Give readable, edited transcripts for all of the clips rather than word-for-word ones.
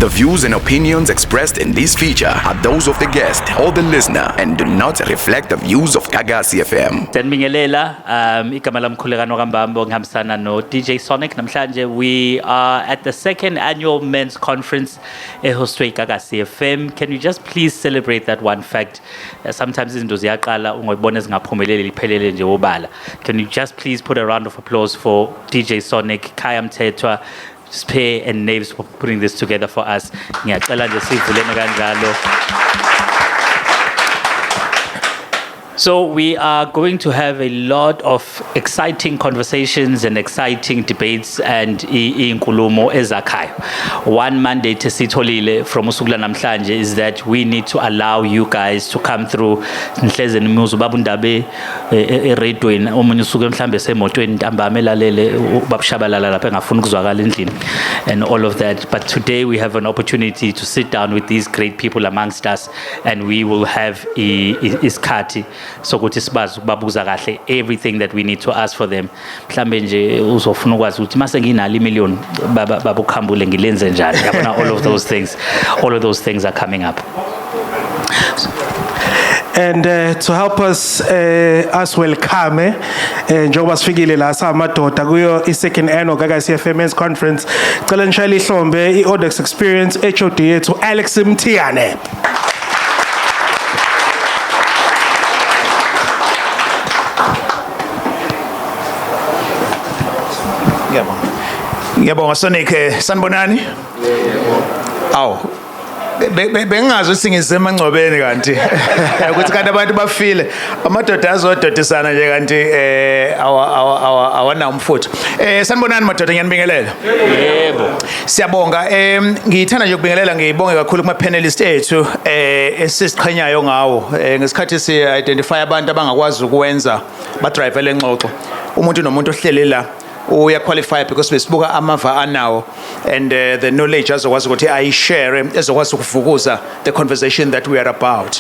The views and opinions expressed in this feature are those of the guest or the listener and do not reflect the views of Gagasi FM. Siyanibingelela igama lami Khulekani kaMbambo, ngihambisana no DJ Sonic. Namhlanje we are at the second annual men's conference ehostwe iGagasi FM. Can you just please celebrate that one fact? Sometimes izinto ziyaqala ungayibona zingaphumeleli, liphelele nje obala. Can you just please put a round of applause for DJ Sonic, Khaya Mthethwa, Sphe and Naves for putting this together for us? Ngiyacela nje sivulene kanjalo. So we are going to have a lot of exciting conversations and exciting debates and inkulumo ezakhayo. One mandate esitholile from usuku namhlanje is that we need to allow you guys to come through. Nihleze nimuzwe ubaba uNdabe eradioweni, omunye usuke mhlambe semotweni ntambama elalele ubaba Shabalala lapha engafuni ukuzwakala endlini and all of that. But today we have an opportunity to sit down with these great people amongst us, and we will have isikhathi sokuthi sibazi ukubabuza kahle everything that we need to ask for them. Mhlambe nje uzofuna ukwazi ukuthi mase nginalo imillion, baba uKhambule, ngilenze njani, yabona? All of those things, all of those things are coming up. And to help us welcome njengoba sifikile la samadoda kuyo i-second annual Gagasi FM Men's Conference, cela nishayele ihlombe i-Audax Experience HOD yethu, Alex Mthiyane. Ngiyabonga. Ngiyabonga, Sonic. Sanibonani? Awu. Bengingazi ukuthi ngize emangcwabeni kanti. Ukuthi kanti abantu bafile. Amadoda azododisana nje kanti awa awanawo umfutho. Sanibonani madoda, ngiyanibingelela. Yebo. Siyabonga. Ngithanda nje ukubingelela, ngibonge kakhulu kuma panelist ethu esisiqhenyayo ngawo. Ngesikhathi si identify abantu abangakwazi ukwenza ba drive lengxoxo. Umuntu nomuntu ohlele la uya qualify because besibuka amava anawo and the knowledge azokwazi ukuthi ayishare, ezokwazi ukuvukuza the conversation that we are about.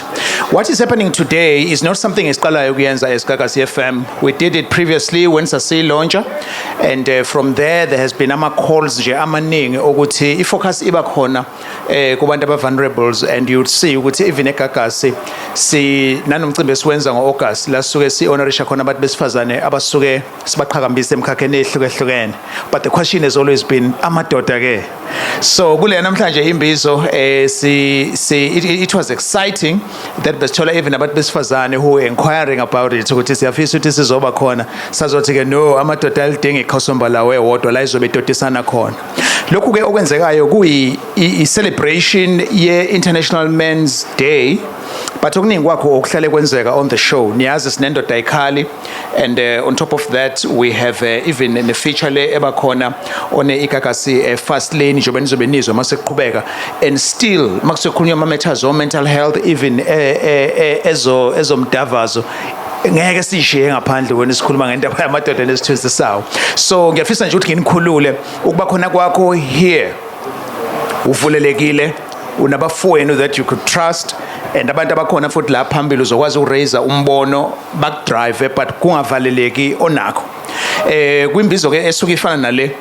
What is happening today is not something esiqalayo kuyenza as Gagasi FM. We did it previously when sasilauncha, and from there has been ama calls nje amaningi ukuthi ifocus iba khona kubantu aba vulnerables, and you'd see ukuthi even eGagasi si nanomcimbi esiwenza ngo-August la sisuke si-honorisha khona abantu besifazane abasuke sibaqhakambise emkhakheni ehlukehlukene, but the question has always been amadoda ke. So kule namhlanje imbizo si it was exciting that besithola even abantu besifazane who were inquiring about it ukuthi siyafisa ukuthi sizoba khona. Sazothi ke no, amadoda alidinga ikhosomba lawo ewodwa la izobe idodisana khona. Lokhu ke okwenzekayo kuyi i celebration ye International Men's Day, but okuningi kwakho okuhlale kwenzeka on the show, niyazi sinendoda ayikhali, and on top of that we have even ne feature le ebakhona on iGagasi Fast Lane, njengoba nizobe nizwa mase kuqhubeka, and still makusekhulunywa ama matters o mental health, even ezo ezomdavazo ngeke sishiye ngaphandle wena sikhuluma ngendaba yamadoda nesithunzi sawo. So ngiyafisa nje ukuthi nginikhulule ukuba khona kwakho here, uvulelekile, unabafowenu that you could trust and abantu abakhona futhi la phambili uzokwazi ukuraise umbono, bakudrive, but kungavaleleki onakho kwimbizo ke esuke ifana nale.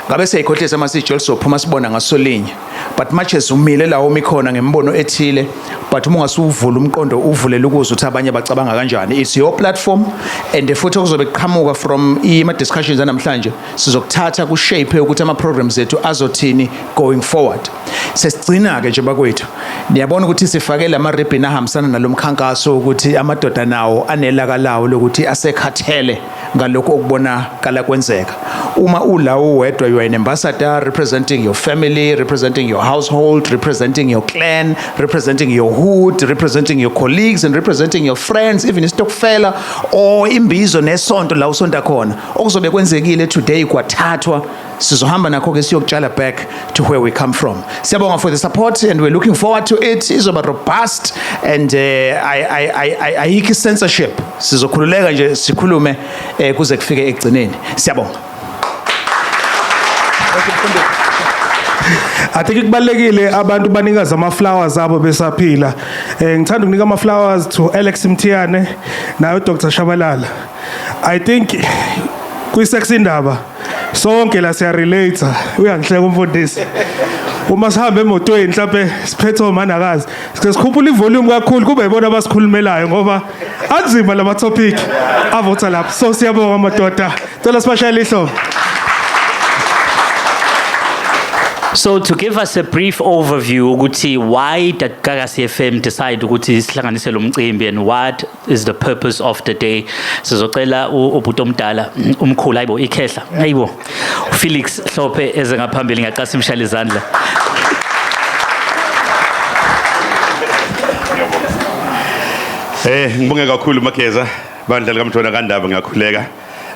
Ngabe siyayikhohlisa uma sizophuma sibona ngasolinye, but much as umile la umi khona ngembono ethile, but uma ungasuvula umqondo, uvulela ukuzwa ukuthi abanye bacabanga kanjani, it's your platform. And futhi okuzobe kuqhamuka from ima discussions namhlanje sizokuthatha ku shape ukuthi ama programs ethu azothini going forward. Sesigcina ke nje bakwethu, niyabona ukuthi sifake lama ribbon ahambisana nalomkhankaso ukuthi amadoda nawo anelaka lawo lokuthi asekhathele ngalokho okubonakala kwenzeka. Uma ulawo wedwa, you are an ambassador representing your family, representing your household, representing your clan, representing your hood, representing your colleagues and representing your friends, even istokfela or imbizo nesonto la usonta khona. Okuzobe kwenzekile today kwathathwa, sizohamba nakho ke siyokutshala back to where we come from. Siyabonga for the support and we're looking forward to it. Izoba robust and ayikho censorship, sizokhululeka nje sikhulume kuze kufike ekugcineni. Siyabonga. I think kubalekile abantu banikaze ama flowers abo besaphila. Ngithanda ukunika ama flowers to Alex Mthiyane nayo Dr Shabalala. I think kwi sex indaba sonke la siya relate. Uyangihleka umfundisi. Uma sihamba emotweni mhlambe siphethe omanakazi, sike sikhuphula ivolume kakhulu kube yibona abasikhulumelayo ngoba anzima lama topic avotha lapho. So siyabonga madoda. Cela sibashayele ihlombe. So to give us a brief overview ukuthi why did Gagasi FM decide ukuthi sihlanganise lo mcimbi and what is the purpose of the day, sizocela ubhuti omdala, umkhulu, ayibo, ikhehla, ayibo, Felix Hlophe eze ngaphambili. Ngiyacela simshayele izandla. Ngibonge kakhulu, Mageza, bandla likaMthona kaNdaba, ngiyakhuleka.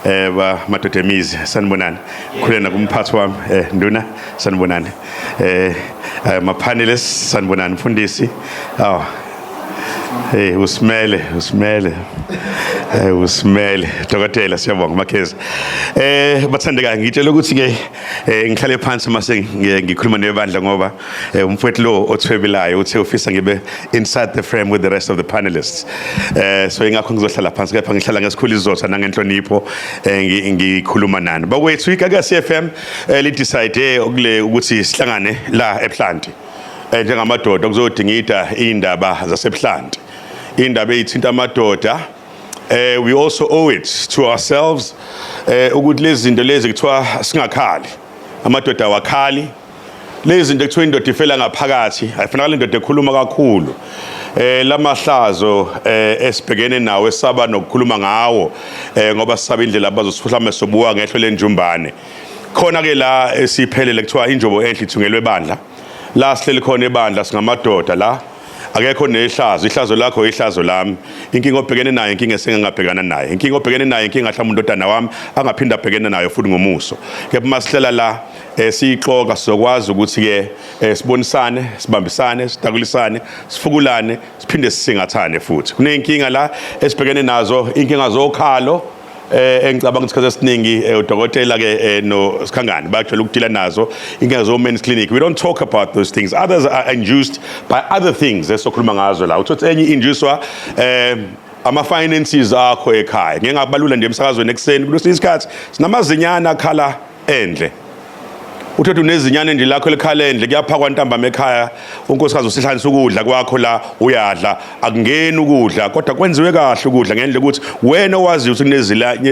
Ba madoda emizi, sanibonani. Khulena kumphathi wami, nduna, sanibonani. Ma panelists, sanibonani, mfundisi. Aw. Hey, usimele, usimele. Usimele. Dokotela, siyabonga, Mageza. Bathandekayo, ngitshela ukuthi ke ngihlale phansi mase ngikhuluma nebandla ngoba umfowethu lo othwebelayo uthe ufisa ngibe inside the frame with the rest of the panelists. So ingakho ngizohlala phansi, kepha ngihlala ngesikhulu isizotha nangenhlonipho ngikhuluma nani. Bakwethu, iGagasi FM li decide kule ukuthi sihlangane la eBuhlanti njengamadoda kuzodingida indaba zaseBuhlanti. Indaba ezithinta amadoda. We also owe it to ourselves ukuthi lezi zinto lezi kuthiwa singakhali, amadoda awakhali, lezi zinto kuthiwa indoda ifela ngaphakathi, ayifunakala indoda ekhuluma kakhulu, lamahlazo esibhekene nawo esaba nokukhuluma ngawo ngoba sisaba indlela abazosihlama sobuka ngehlo lenjumbane. Khona ke la esiphelele kuthiwa injobo enhle ithungelwe ebandla. La sihleli khona ebandla singamadoda, la akekho nehlazo. Ihlazo lakho ihlazo lami, inkinga obhekene nayo inkinga esengingabhekana nayo, inkinga obhekene nayo inkinga mhlawumbe undodana wami angaphinda abhekene nayo futhi ngomuso. Kepha uma sihlela la siyixoka, sizokwazi ukuthi ke sibonisane, sibambisane, sidakulisane, sifukulane, siphinde sisingathane futhi. Kuneyinkinga la esibhekene nazo, inkinga zokhalo engicabanga isikhathi esiningi udokotela ke no Sikhangane bajwayele ukudila nazo, inkinga zo men's clinic. We don't talk about those things. Others are induced by other things esokhuluma ngazo la. Uthothi enye inducewa ama finances akho ekhaya. Ngeke ngakubalula nje emsakazweni ekuseni. Kulesinye isikhathi sinamazinyana akhala endle. Uthethe unezinyane nje lakho elikhala endle, kuyaphakwa ntambama ekhaya, unkosikazi usihlanisa ukudla kwakho la, uyadla, akungeni ukudla, kodwa kwenziwe kahle ukudla ngendlela ukuthi wena owaziyo ukuthi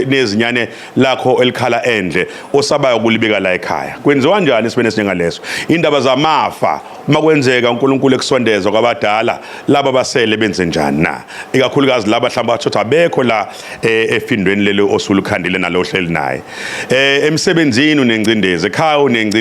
kunezinyane lakho elikhala endle osabayo ukulibeka la ekhaya. Kwenziwa kanjani isibene esinjengaleso? Indaba zamafa, uma kwenzeka uNkulunkulu ekusondeza kwabadala, laba basele benze njani na? Ikakhulukazi laba mhlawumbe bathothi abekho la efindweni lelo osulukhandile nalo hleli naye. Emsebenzini unengcindezi, ekhaya unengcindezi.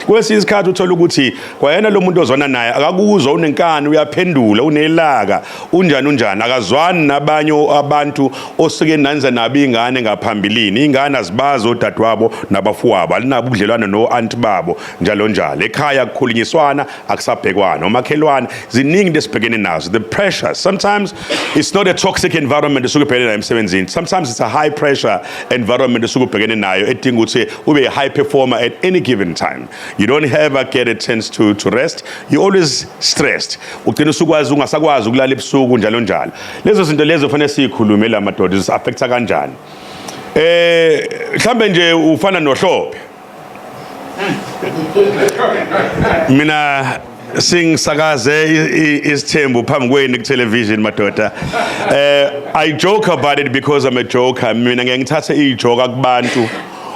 Kwesinye isikhathi uthola ukuthi kwayena lo muntu ozwana naye akakuzwa, unenkani, uyaphendula, unelaka, unjani unjani, akazwani nabanye abantu osuke nanza nabo ingane ngaphambilini. Ingane azibazi odadewabo nabafowabo, alinabo ubudlelwano no-anti babo, njalo njalo. Ekhaya kukhulunyiswana, akusabhekwana omakhelwane. Ziningi into esibhekene nazo, the pressure. Sometimes it's not a toxic environment esuke ubhekene nayo emsebenzini, sometimes it's a high pressure environment esuke ubhekene nayo edinga ukuthi ube a high performer at any given time. You don't ever get a chance to rest, you always stressed, ugcina usukwazi ungasakwazi ukulala ebusuku, njalo njalo. Lezo zinto lezo fanele siyikhulume la madoda, zi-affecta kanjani? Mhlambe nje ufana noHlophe. Mina singisakaze isithembu phambi kwenu ku television, madoda. I joke about it because I'm a joker. Mina ngeke ngithathe ijoka kubantu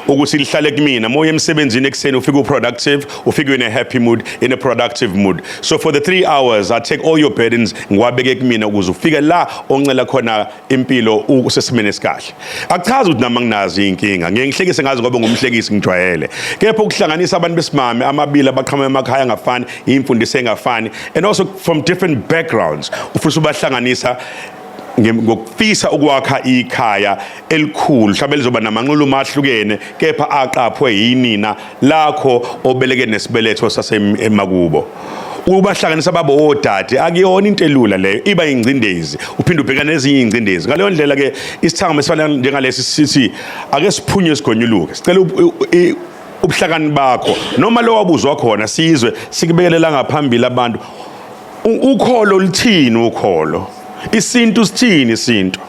ukuthi lihlale kumina. Moya emsebenzini ekuseni ufike uproductive, ufike in a happy mood, in a productive mood. So for the 3 hours I take all your burdens, ngiwabeke kumina ukuze ufike la oncela khona impilo usesimeni esikahle. Akuchazi ukuthi nami nginazo inkinga, ngeke ngihlekise ngazo ngoba ngumhlekisi, ngijwayele. Kepha ukuhlanganisa abantu besimame amabili abaqhamuka emakhaya angafani, imfundiso engafani and also from different backgrounds, ufisa ubahlanganisa ngokufisa ukwakha ikhaya elikhulu mhlawumbe lizoba namanxuluma ahlukene, kepha aqaphwe yinina lakho obeleke nesibeletho sasemakubo. Ubahlanganisa babo odade akuyona into elula leyo, iba ingcindezi, uphinde ubhekane nezinye ingcindezi. Ngaleyo ndlela ke isithangamo esifana njengalesi sithi ake siphunye sigonyuluke, sicela ubuhlakani bakho noma lo wabuzwa khona, sizwe sikubekelela ngaphambili abantu. Ukholo luthini ukholo, isintu sithini isintu,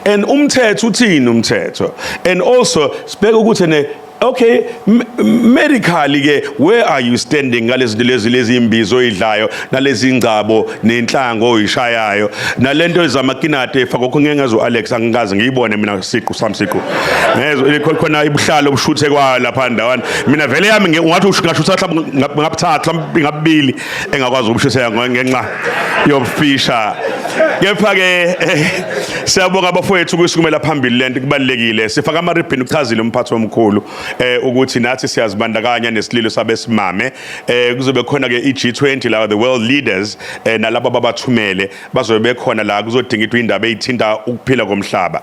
and umthetho uthini umthetho, and also sibheke ukuthi ne Okay, medically ke, where are you standing ngalezi lezi imbizo oyidlayo, nalezi ingcabo nenhlango oyishayayo, nalento zamakinati efaka okho? Ngeke ngezwe Alex, angikaze ngiyibone mina siqu sami siqu, ngezwe khona ibuhlalo obushuthe kwa lapha ndawana. Mina vele yami ungathi ngashutha mhlawumbe ngabuthatha, mhlawumbe ngabili engakwazi ukushutheka ngenxa yobufisha. Kepha ke siyabonga abafowethu ukusukumela phambili, lento kubalekile. Sifaka ama ribbon. Uchazile umphathi omkhulu ukuthi nathi siyazibandakanya nesililo sabesimame. Kuzobe khona ke iG20 la, the world leaders nalabo ababathumele bazobe bekhona la, kuzodinga indaba ezithinta ukuphila komhlaba.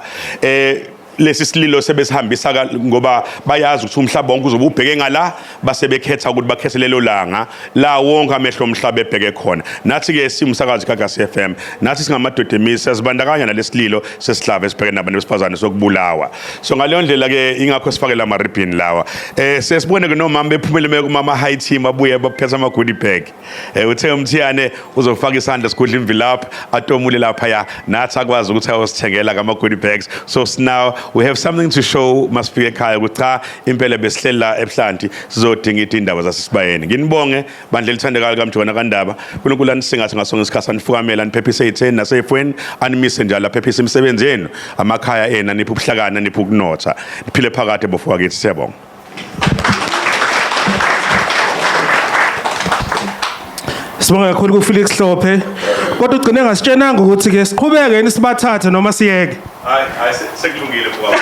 Lesi sililo sebesihambisa ngoba bayazi ukuthi umhlaba wonke uzobe ubheke ngala, base bekhetha ukuthi bakhethe lelo langa la wonke amehlo omhlaba ebheke khona. Nathi ke simsakazi Gagasi FM, nathi singamadoda emisi, siyazibandakanya nalesililo sesihlava esibheke nabantu besifazane sokubulawa. So ngaleyo ndlela ke ingakho sifake la ma-ribbon lawa. Sesibone ke nomama bephumele kumama high team, abuye baphethe ama goodie bag. Uthe umthiyane uzofaka isandla sigudla imvilaphi, atomule lapha ya, nathi akwazi ukuthi ayosithengela ngama goodie bags. So now we have something to show masifike ekhaya ukuthi cha, impela besihleli la ebuhlanti sizodinga indaba zasesibayeni. Nginibonge bandla elithandekayo kaMjona kaNdaba. uNkulunkulu anisingathe ngasonke isikhathi, anifukamela, aniphephise ey'theni nasey'fweni, animise njalo, aphephise imisebenzi yenu, amakhaya enu, aniphe ubuhlakani, aniphe ukunotha, niphile phakade bofuka kithi. Siyabonga. Sibonga kakhulu kuFelix Hlophe. Kodwa ugcine ngasitshenanga ukuthi ke siqhubeke yini sibathathe noma siyeke. Hayi hayi, sekulungile baba.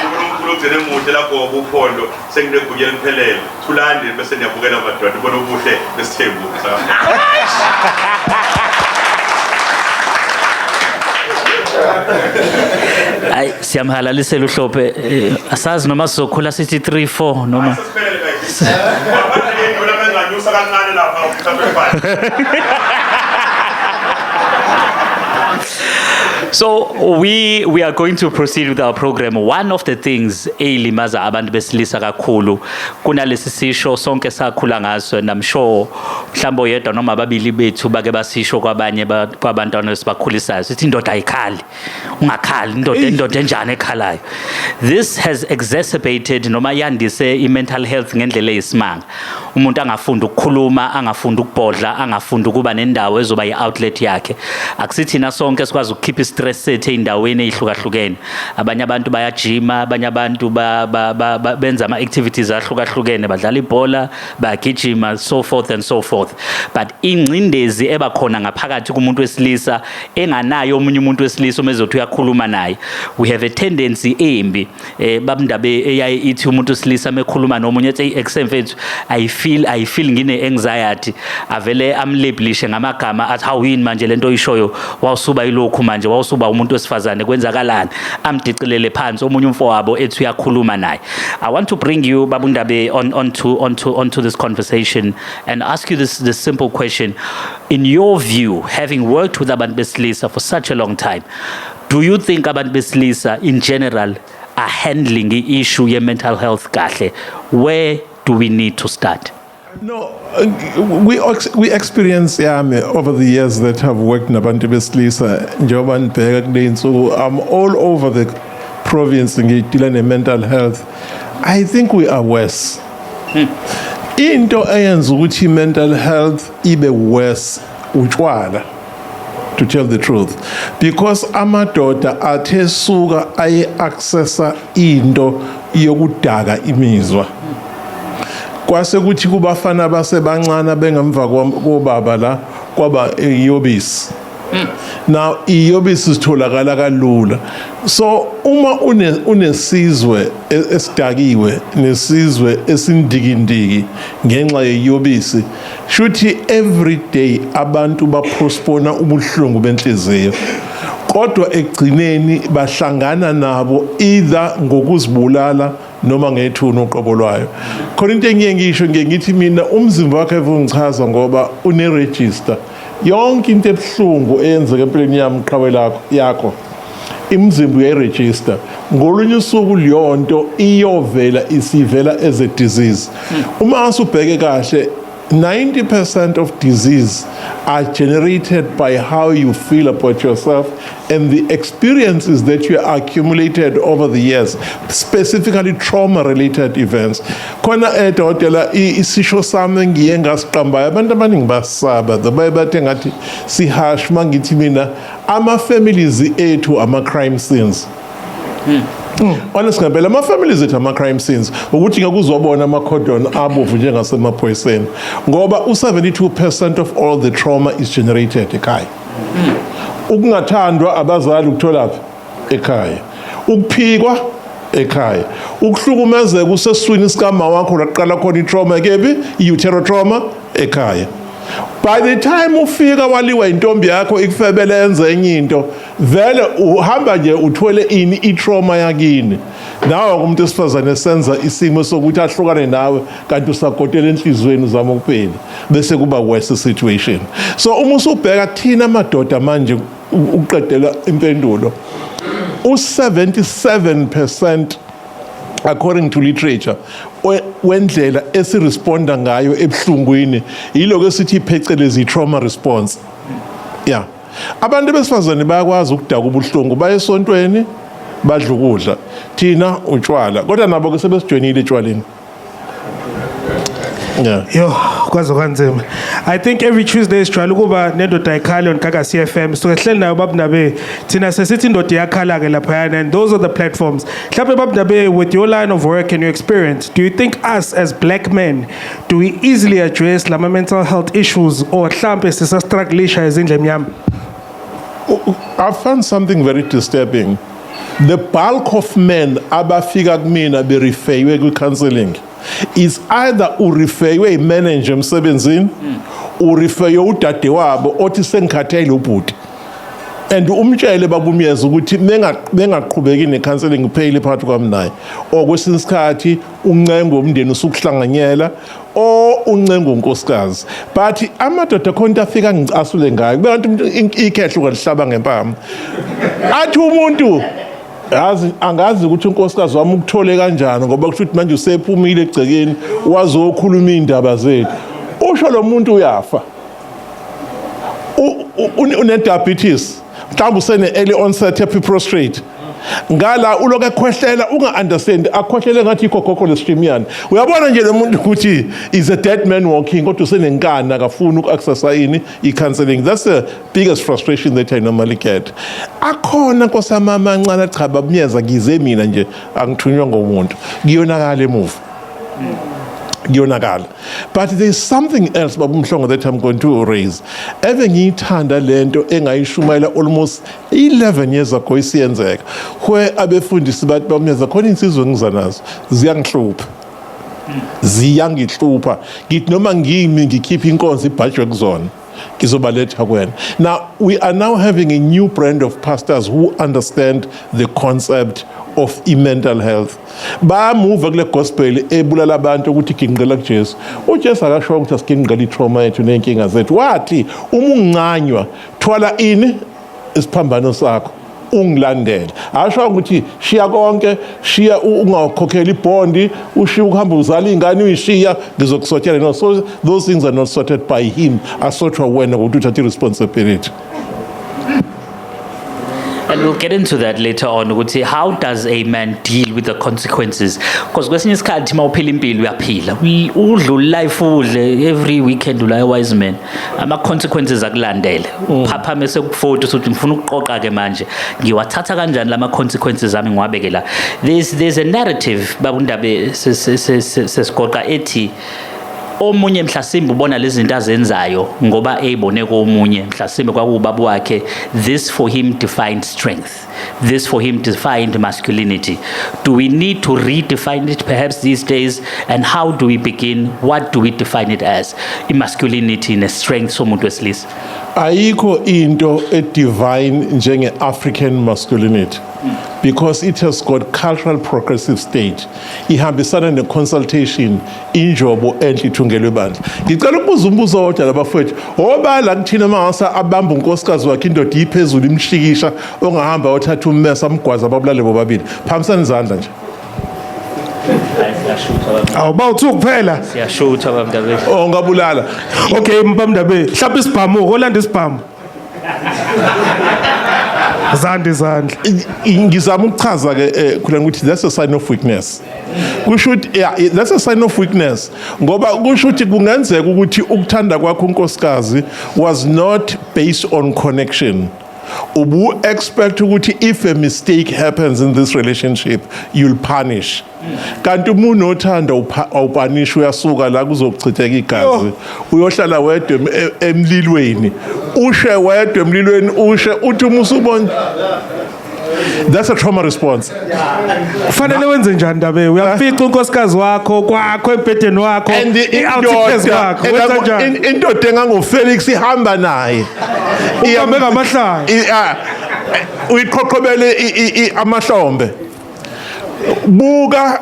uNkulunkulu ugcine muhle lapho uphondo, senginegunya liphelele. Thulani bese niyabukela madoda, ubona ubuhle besithembu. Hayi, siyamhalalisela uHlophe. Asazi noma sizokhula sithi 3 4 noma Sesiphelele guys. Ngaphandle kenganyusa kancane lapha uthathe. So we are going to proceed with our program. One of the things eyilimaza abantu besilisa kakhulu, kunalesi sisho sonke sakhula ngaso, and I'm sure mhlawumbe oyedwa noma ababili bethu bake basisho kwabanye kwabantwana esibakhulisayo, sithi indoda ayikhali, ungakhali, indoda enjani ekhalayo? This has exacerbated noma yandise i-mental health ngendlela eyisimanga. Umuntu angafundi ukukhuluma, angafundi ukubhodla, angafundi ukuba nendawo ezoba i-outlet yakhe. Akusithina sonke sikwazi ukukhipha i-stress sethu ey'ndaweni ey'hlukahlukene. Abanye abantu bayajima, abanye abantu benza ama-activities ahlukahlukene, badlala ibhola, bayagijima, so forth and so forth. But ingcindezi eba khona ngaphakathi kumuntu wesilisa enganayo omunye umuntu wesilisa uma ezothi uyakhuluma naye, we have a tendency embi, babundaba eyaye ithi umuntu wesilisa mekhuluma nomunye ethi, "Hey, mfethu, I feel ngine anxiety," avele amlabelishe ngamagama athi, "Hawu, yini manje lento oyishoyo? Wawusuba yilokhu manje, wawusuba umuntu wesifazane, kwenzakalani?" Amdicilele phansi omunye umfowabo ethi uyakhuluma naye. I want to bring you, Babundabe, on onto this conversation and ask you this simple question. In your view, having worked with abantu besilisa for such a long time, do you think abantu besilisa in general are handling i-issue ye-mental health kahle? Where do we need to start? No, we experience yami over the years that have worked nabantu besilisa, njengoba nibheka kule insuku, I'm all over the province ngidila ne-mental health. I think we are worse. Into eyenza ukuthi i-mental health ibe worse utshwala, to tell the truth, because amadoda athe suka aye accessa into yokudaka imizwa, kwase kuthi kubafana basebancane bengemva kobaba la kwaba iyobisi. Now iyobisi sitholakala kalula, so uma unesizwe esidakiwe nesizwe esindikindiki ngenxa yeyobisi, shuthi every day abantu bapostpona ubuhlungu benhliziyo, kodwa ekugcineni bahlangana nabo either ngokuzibulala noma ngethuna uqobo lwayo. Khona into engiye ngisho, ngiye ngithi mina umzimba wakhe ungichaza ngoba une-register yonke into ebuhlungu eyenzeka empilweni yami, qhawe lakho yakho, imizimba uyayiregister. Ngolunye usuku leyo nto iyovela, isivela as a disease. Uma usubheke kahle. 90% of disease are generated by how you feel about yourself and the experiences that you accumulated over the years, specifically trauma related events. Khona dokotela, isisho sami engiye ngasiqambayo, abantu abaningi basaba, baye bathe ngathi si-harsh mangithi mina ama-families ethu ama-crime scenes. Honest ngempela, ama-families ethu ama-crime scenes, ukuthi ngeke uzobona ama-cordon abovu njengasemaphoyiseni, ngoba u-72% of all the trauma is generated ekhaya. Ukungathandwa abazali ukutholaphi? Ekhaya. Ukuphikwa ekhaya, ukuhlukumezeka usesiswini sikama wakho, laqala khona i-trauma kephi? I-utero trauma ekhaya. By the time ufika waliwa intombi yakho, ikufebele, yenze enye into, vele uhamba nje uthwele ini? I-trauma yakini. Nawe umuntu wesifazane senza isimo sokuthi ahlukane nawe, kanti usakotela enhliziyweni, uzama ukuphila, bese kuba worse situation. So uma usubheka thina amadoda manje, ukuqedela impendulo, u-77% according to literature wendlela esiresponda ngayo ebuhlungwini yiloko esithi phecelezi trauma response. Yeah, abantu besifazane bayakwazi ukudaka ubuhlungu, baye esontweni, badla ukudla, thina utshwala, kodwa nabo ke sebesijoyinile etshwaleni, yeah. Yo, kwaze kwanzima. I think every Tuesday sijwayele ukuba nendoda ayikhali on Gagasi FM. So sihleli nayo Baba Ndabe. Thina sesithi indoda iyakhala ke laphayana, and those are the platforms. Mhlawumbe Baba Ndabe, with your line of work and your experience, do you think us as black men, do we easily address lama mental health issues, or mhlambe sisa-strugglisha ezindlu emnyama? I found something very disturbing. The bulk of men abafika kumina be-referwe kwi-counseling is either u-referwe i-manager emsebenzini, u-referwe udade wabo othi sengikhathele ubhuti, and umtshele babumyeza ukuthi bengaqhubeki ne-counseling kuphele phakathi kwami naye, or kwesinye isikhathi uncengo umndeni usukuhlanganyela, or uncengo unkosikazi. But amadoda khona into afika ngicasule ngayo, kube kanti umuntu ikhehla ungalihlaba ngempama, athi umuntu, yazi angazi ukuthi unkosikazi wami ukuthole kanjani, ngoba kusho ukuthi manje usephumile egcekeni wazokhuluma iy'ndaba zethu. Usho lo muntu uyafa, une-diabetes, mhlawumbe usene-early onset ye-prostate, ngala ulokhu ekhwehlela, unga-understand, akhwehlele ngathi ikhokhokho lesishimiyana. Uyabona nje lo muntu ukuthi is a dead man walking, kodwa usenenkani, akafuni uku-accessa ini? I-counseling. That's the biggest frustration that I normally get. Akhona nkosi yami amancane, cha babumyeza, ngize mina nje angithunywa ngomuntu, kuyonakala emuva, kuyonakala. But there's something else, baba uMhlongo, that I'm going to raise. Eve ngiyithanda lento engayishumayela almost 11 years ago, isiyenzeka, where abefundisi bathi, bamyeza, khona insizwe engiza nazo ziyangihlupha, ziyangihlupha, ngithi noma ngimi ngikhipha inkonzo ibhajwe kuzona, ngizobaletha kuwena. Now we are now having a new brand of pastors who understand the concept of i-mental health. Bayamuva kule gospel ebulala abantu ukuthi ginqela kuJesu. UJesu akasho ukuthi asiginqele i-trauma yethu ney'nkinga zethu. Wathi uma ungincanywa, thwala ini? Isiphambano sakho ungilandele. Asho ukuthi shiya konke, shiya ungakhokheli ibhondi, ushiya ukuhamba uzala iy'ngane, uyishiya, ngizokusortela. No, so those things are not sorted by him, asortwa wena ngokuthi uthathe i-responsibility. And we'll get into that later on, ukuthi how does a man deal with the consequences, because kwesinye isikhathi uma uphila impilo uyaphila, udla life, udle every weekend, ula wise man, ama consequences akulandele, phaphame seku-40, usuthi ngifuna ukuqoqa ke manje, ngiwathatha kanjani lama consequences ami, ngiwabeke la. There's a narrative, baba uNdabe, sesigoqa ethi omunye mhlasimbe ubona lezi zinto azenzayo ngoba eyibone komunye, mhlasimbe kwakuwubaba wakhe. This for him defined strength, this for him defined masculinity. Do we need to redefine it perhaps these days, and how do we begin? What do we define it as, i-masculinity ne-strength somuntu wesilisa? Ayikho into e-divine njenge-African masculinity, because it has got cultural progressive state, ihambisana ne-consultation, injobo enhle ithungelwe bandla. Ngicela ukubuza umbuzo owodwa labafowethu, obala kuthina mangase abamba unkosikazi wakhe, indoda iphezulu, imshikisha, ongahamba othatha ummesa amgwaza, ababulale bobabili? Phakamisani izandla nje. Siyashutha baba. Awu, bawu-two kuphela. Siyashutha baba Ndabeni. Oh, ngabulala. Okay, mbamndabe, mhlawumbe isibhamu, olanda isibhamu. Zandi izandla. Ngizama ukuchaza ke, khuleka, ukuthi that's a sign of weakness. Kusho ukuthi, yeah, that's a sign of weakness, ngoba kusho ukuthi kungenzeka ukuthi ukuthanda kwakho unkosikazi was not based on connection. Ubu expect ukuthi if a mistake happens in this relationship, you'll punish, kanti uma unothando awupunish. Uyasuka la kuzochitheka igazi, uyohlala wedwa emlilweni, ushe wedwa emlilweni, ushe uthi uma usubona. That's a trauma response. Kufanele wenze njani, Ndabe? Uyafica unkosikazi wakho kwakho embhedeni wakho, And i-out phezu kwakho, wenza njani? Indoda engangoFelix ihamba naye. Ubambe ngamahlaya. Uyiqhoqhobele amahlombe. Buka,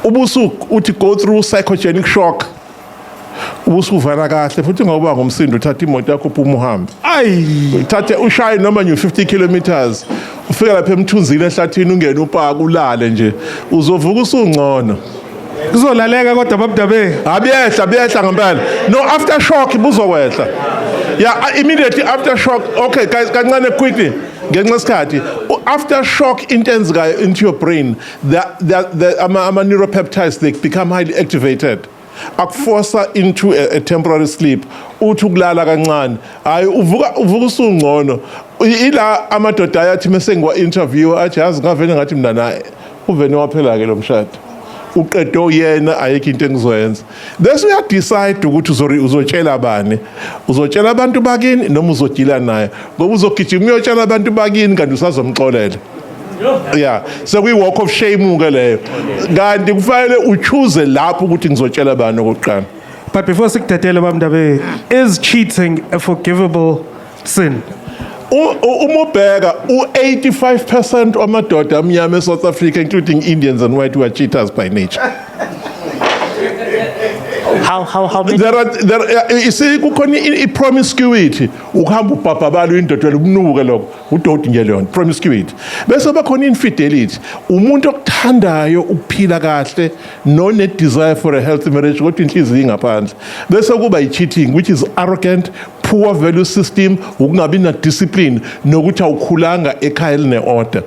ubusuku uthi go through psychogenic shock, ubusuvala kahle futhi ngoba ngumsindo, uthatha imoto yakho, uphuma, uhambe. Ayi. Uthathe ushaye noma nje 50 kilometers, ufike lapha emthunzini ehlathini, ungene upaka, ulale nje, uzovuka usungcono. Kuzolaleka kodwa, babdabe? Abiyehla, biyehla ngempela. No, after shock buzokwehla. Yeah, immediately after shock. Okay guys, kancane, quickly, ngenxa yesikhathi. After shock, into enzekayo into your brain, the ama neuropeptides, they become highly activated, akuforce into a temporary sleep. Uthi ukulala kancane, hayi, uvuka usungcono. Ila amadoda ayathi mase ngiwa interview athi, "Yazi, ngavele ngathi mina naye uvene waphela ke lo mshado, uqede uyena, ayikho into engizoyenza." Bese uyadecide ukuthi uzotshela bani, uzotshela abantu bakini noma uzodila naye, ngoba uzogijima uyotshela abantu bakini kanti usazomxolela. Yeah, sekuyi-walk of shame ke leyo, kanti kufanele uchoose lapho ukuthi ngizotshela bani okokuqala. But before sikudedele, babdabe, is cheating a forgivable sin? Uma ubheka u-85% wamadoda amnyama eSouth Africa, including Indians and white, who are cheaters by nature. How many? There are, you see, kukhona i-promiscuity, ukuhamba ubhabhabala indoda, umnuke lokho, udoti nje leyo promiscuity. Bese bakhona infidelity, umuntu okuthandayo ukuphila kahle none desire for a healthy marriage, kodwa inhliziyo ingaphandle. Bese kuba i-cheating, which is arrogant, poor value system, ukungabi na discipline nokuthi awukhulanga ekhaya eline-order.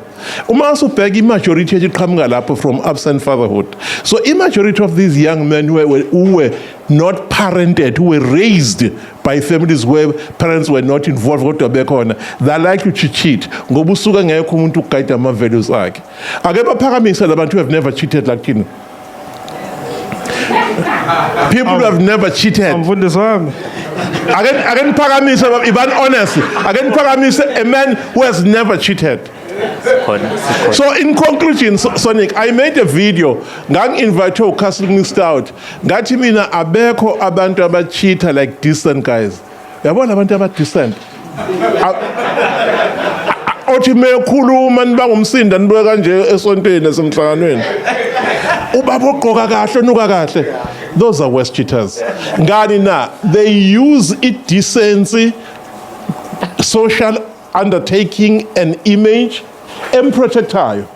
Uma usubheka i-majority yethu iqhamuka lapho, from absent fatherhood. So i-majority of these young men who were not parented, who were raised by families where parents were not involved kodwa bekhona, they're likely to cheat, ngoba usuke ngekho umuntu ukuguide ama-values akhe. Ake baphakamise labantu who have never cheated, like thina, people who have never cheated. Mfundisi wami. Ake niphakamise, ibani honest, ake niphakamise a man who has never cheated. Sikhona, sikhona. So in conclusion, Sonic, I made a video. Ngangi-invite uCastle Stout. Ngathi mina abekho abantu abacheata like decent guys. Yabona abantu aba-decent. Othi mekhuluma nibangumsinda, nibuke kanje esontweni, esemhlanganweni. Ubaba ogqoka kahle, onuka kahle. Those are worst cheaters. Ngani na? They use i-decency, social undertaking and image emprotectayo.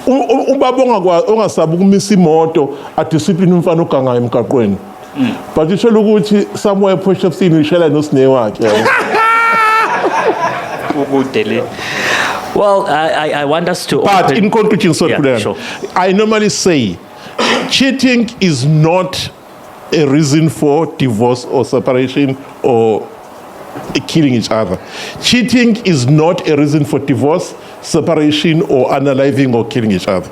Ubaba ongasabi ukumisa imoto adiscipline umfana ogangayo emgaqweni, but uthola ukuthi somewhere Port Shepstone ushela nosine wakhe, yabo. Ukude le. Well, I want us to But in conclusion, sorry, Yeah, Khuleka, sure. I normally say cheating is not a reason for divorce or separation or killing each other. Cheating is not a reason for divorce, separation or unaliving or killing each other.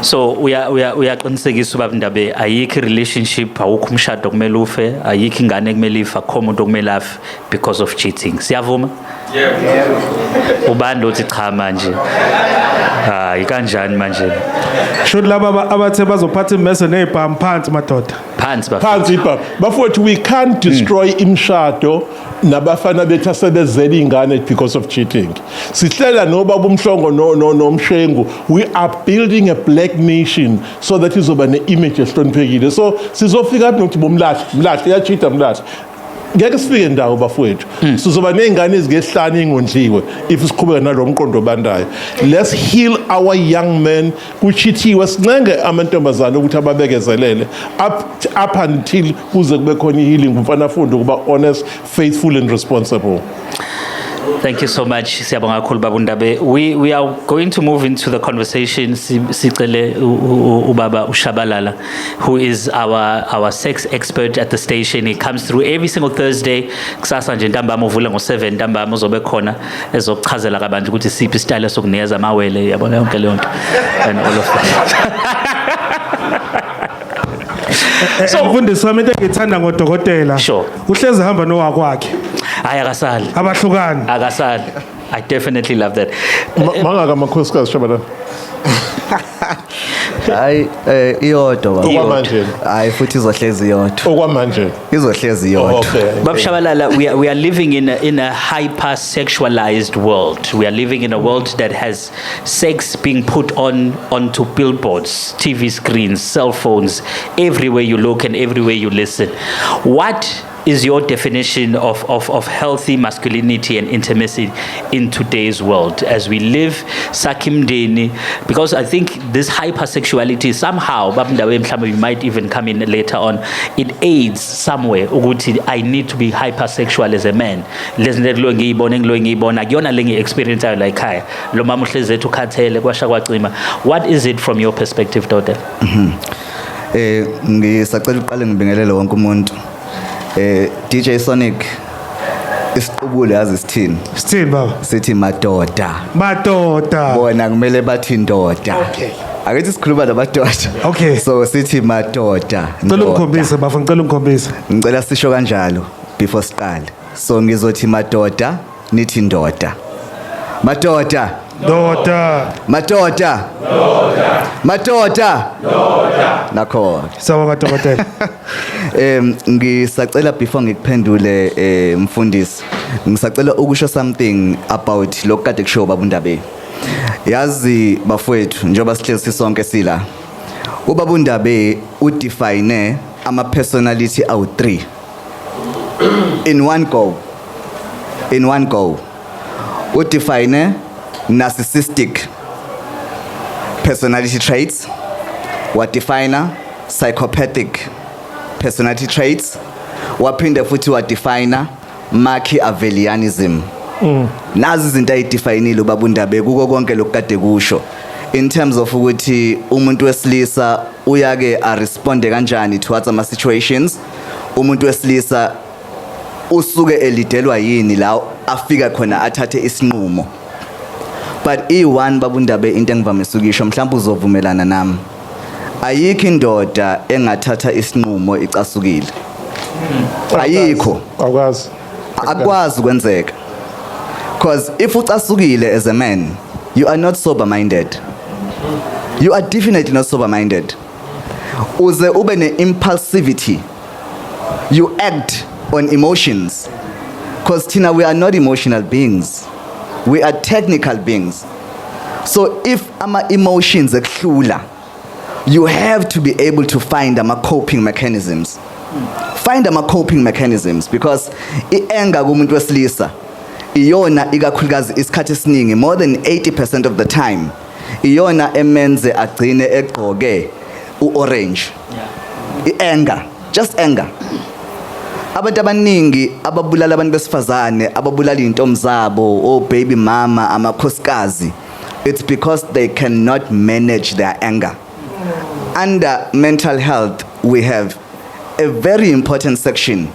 So uya uyaqinisekisa ubaba Ndabe, ayikho relationship, awukho umshado kumele ufe, ayikho ingane kumele ife, akukho umuntu okumele afe because of cheating. Siyavuma? Yebo. Ubani uthi cha manje? Hayi, kanjani manje? Shuthi laba abathe bazophatha imese nezibhamu, phansi madoda. Phansi bafethu. Phansi ibha bafowethu, we can't destroy imishado nabafana bethu asebezela ingane because of cheating. Sihlela nobaba uMhlongo no noMshengu, we are building a black nation so that izoba ne-image ehloniphekile. So sizofika nokuthi bomlahle, mlahle, uyacheata, mlahle. Ngeke sifike ndawo, bafowethu. Sizoba ney'ngane ezingehlanu ey'ngondliwe if siqhubeka nalo mqondo obandayo. Let's heal our young men. Kuchithiwe, sincenge amantombazane ukuthi ababekezelele up until kuze kube khona i-healing, umfana afunde ukuba honest, faithful and responsible. Thank you so much. Siyabonga kakhulu, Baba Ndabe. We are going to move into the conversation. Sicele ubaba uShabalala, who is our sex expert at the station. He comes through every single Thursday. Kusasa nje ntambama uvula ngo7 ntambama, uzobe khona ezokuchazela kabanzi ukuthi siphi isitayela sokunikeza amawele, yabona, yonke leyo nto and all of that. So mfundisi wami, into engithanda ngodokotela, uhlezi hamba nowakwakhe. Hayi, akasali. Abahlukani. Akasali. I definitely love that. Mangaka amakhosikazi, Shabalala? Hayi, iyodwa, baba. Okwamanje. Hayi, futhi izohlezi iyodwa. Okwamanje. Izohlezi iyodwa. Okay. Bab Shabalala, we are living in a hyper sexualized world. We are living in a world that has sex being put on onto billboards, TV screens, cell phones, everywhere you look and everywhere you listen. What is your definition of healthy masculinity and intimacy in today's world as we live sakimdeni? Because I think this hypersexuality somehow, Bab Ndawe, mhlawumbe you might even come in later on, it aids somewhere ukuthi I need to be hypersexual as a man. Lezi zinto kulo ngiyibona, engilo ngiyibona akuyona le ngiyi-experience ayo la ekhaya, lo mama uhlezi ethi ukhathele, kwasha kwacima. What is it from your perspective, doctor? Ngisacela uqale ngibingelele wonke umuntu. DJ Sonic, isiqubule yazi sithini? Sithini, baba? Sithi madoda. Madoda. Bona kumele bathi ndoda. Okay. Akithi sikhuluma namadoda. Okay. So sithi madoda. Ngicela Ndoda. ungikhombise, bafo, ngicela ungikhombise. Ngicela sisho kanjalo before siqale. So ngizothi madoda, nithi ndoda. Madoda. Ndoda. Madoda. Ndoda. Madoda. Ndoda. Nakho. Siyabonga, dokotela. Ngisacela before ngikuphendule, mfundisi, ngisacela ukusho something about lokhu kade kushiwo baba uNdabe. Yazi bafowethu, njengoba sihlezi sisonke sila. Ubaba uNdabe udefine ama personality awu3 in one go. In one go. Udefine narcissistic personality traits, wadefine psychopathic personality traits, waphinde futhi wadefine Machiavellianism. Nazi izinto ayidefinile ubaba uNdabe kuko konke lokukade kusho in terms of ukuthi umuntu wesilisa uyake aresponde kanjani towards ama situations, umuntu wesilisa usuke elidelwa yini la afika khona athathe isinqumo. But i1, baba uNdabe, into engivamise ukisho, mhlawumbe uzovumelana nami, ayikho indoda engathatha isinqumo icasukile, ayikho. Awukwazi. Akwazi ukwenzeka, because if ucasukile as a man, you are not sober minded. You are definitely not sober minded. Uze ube ne-impulsivity, you act on emotions, because thina, we are not emotional beings, we are technical beings. So if ama-emotions ekuhlula, you have to be able to find ama-coping mechanisms, find ama-coping mechanisms, because i-anger kumuntu wesilisa iyona ikakhulukazi isikhathi esiningi, more than 80% of the time, iyona emenze agcine egqoke u-orange. I-anger, just anger. Abantu abaningi ababulala abantu besifazane, ababulala iy'ntombi zabo, o-baby mama, amakhosikazi, it's because they cannot manage their anger. Under mental health we have a very important section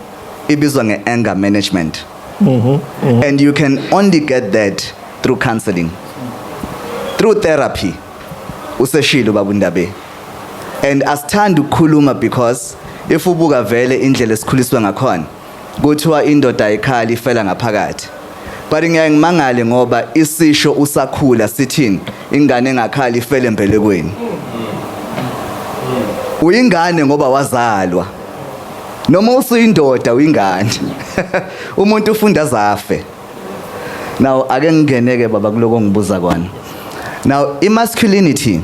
ibizwa nge-anger management, and you can only get that through counseling, through therapy. Useshilo baba uNdabe, and asithandi ukukhuluma because if ubuka vele indlela esikhuliswe ngakhona, kuthiwa indoda ayikhali, ifela ngaphakathi. But ngiyaye ngimangale ngoba isisho usakhula sithini? Ingane engakhali ifele embelekweni. Uyingane ngoba wazalwa, noma usuyindoda uyingane. Umuntu ufunda zafe. Now ake ngingeneke, baba, kuloko ngibuza kona. Now i-masculinity,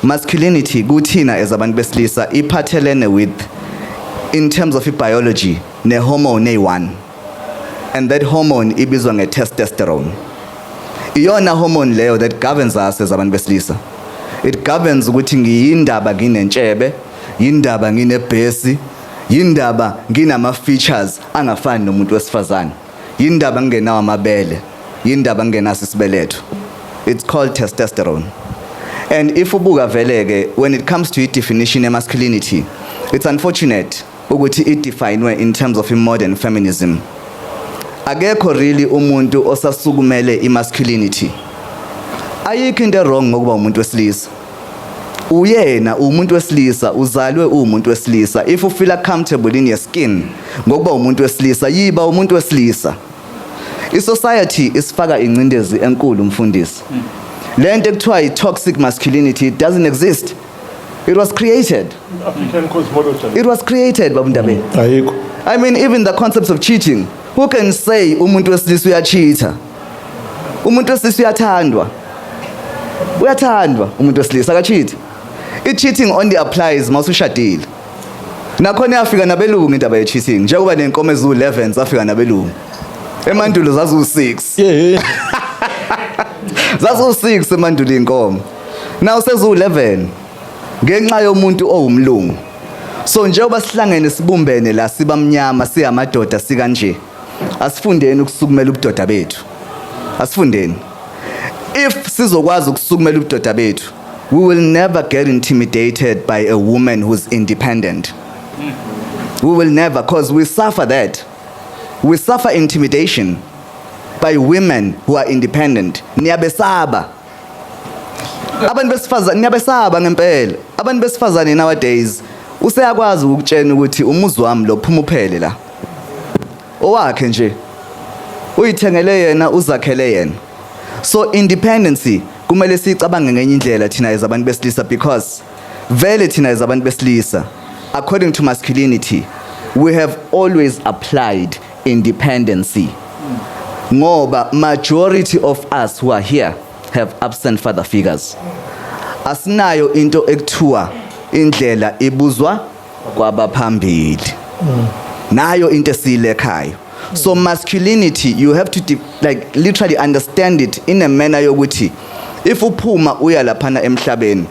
masculinity kuthina as abantu besilisa iphathelene with, in terms of i-biology. Ne-hormone eyi-one, and that hormone ibizwa nge-testosterone. Iyona hormone leyo that governs us as abantu besilisa. It governs ukuthi ngiyindaba nginentshebe, yindaba nginebhesi, yindaba nginama-features angafani nomuntu wesifazane, yindaba ngingenawo amabele, yindaba ngingenaso isibeletho. It's called testosterone. And if ubuka vele-ke, when it comes to i-definition ye-masculinity, it's unfortunate ukuthi i-definwe in terms of i-modern feminism. Akekho really umuntu osasukumele i-masculinity. Ayikho into wrong ngokuba umuntu wesilisa. Uyena umuntu wesilisa, uzalwe uwumuntu wesilisa. If you feel comfortable in your skin ngokuba umuntu wesilisa, yiba umuntu wesilisa. I-society isifaka ingcindezi enkulu, mfundisi. Lento ekuthiwa i-toxic masculinity, it doesn't exist. It was created. African cosmology. It was created, baba Ndabeni. Ayikho. I mean, even the concepts of cheating. Who can say umuntu wesilisa uyacheata? Umuntu wesilisa uyathandwa. Uyathandwa umuntu wesilisa, akacheat. I-cheating only applies mawusushadile. Nakhona yafika nabelungu indaba ye-cheating, njengoba nenkomo eziwu-11 zafika nabelungu. Emandulo zaziwu-6. Zaziwu-6 emandulo inkomo. Now seziwu-11 ngenxa yomuntu owumlungu. So njengoba sihlangene sibumbene la, sibamnyama, siyamadoda, sikanje, asifundeni ukusukumela ubudoda bethu. Asifundeni. If sizokwazi ukusukumela ubudoda bethu, we will never get intimidated by a woman who's independent. We will never, 'cause we suffer that. We suffer intimidation by women who are independent. Niyabesaba abantu besifazane, niyabesaba ngempela abantu besifazane. Nowadays useyakwazi ukutshena ukuthi umuzi wami lo, phuma uphele la. Owakhe nje uyithengele yena, uzakhele yena. So independency kumele siyicabange ngenye indlela thina as abantu besilisa, because vele thina as abantu besilisa, according to masculinity, we have always applied independency, ngoba majority of us who are here have absent father figures. Asinayo into ekuthiwa indlela ibuzwa kwabaphambili, nayo into esiyilekhayo. So masculinity, you have to like literally understand it in a manner yokuthi if uphuma uya laphana emhlabeni,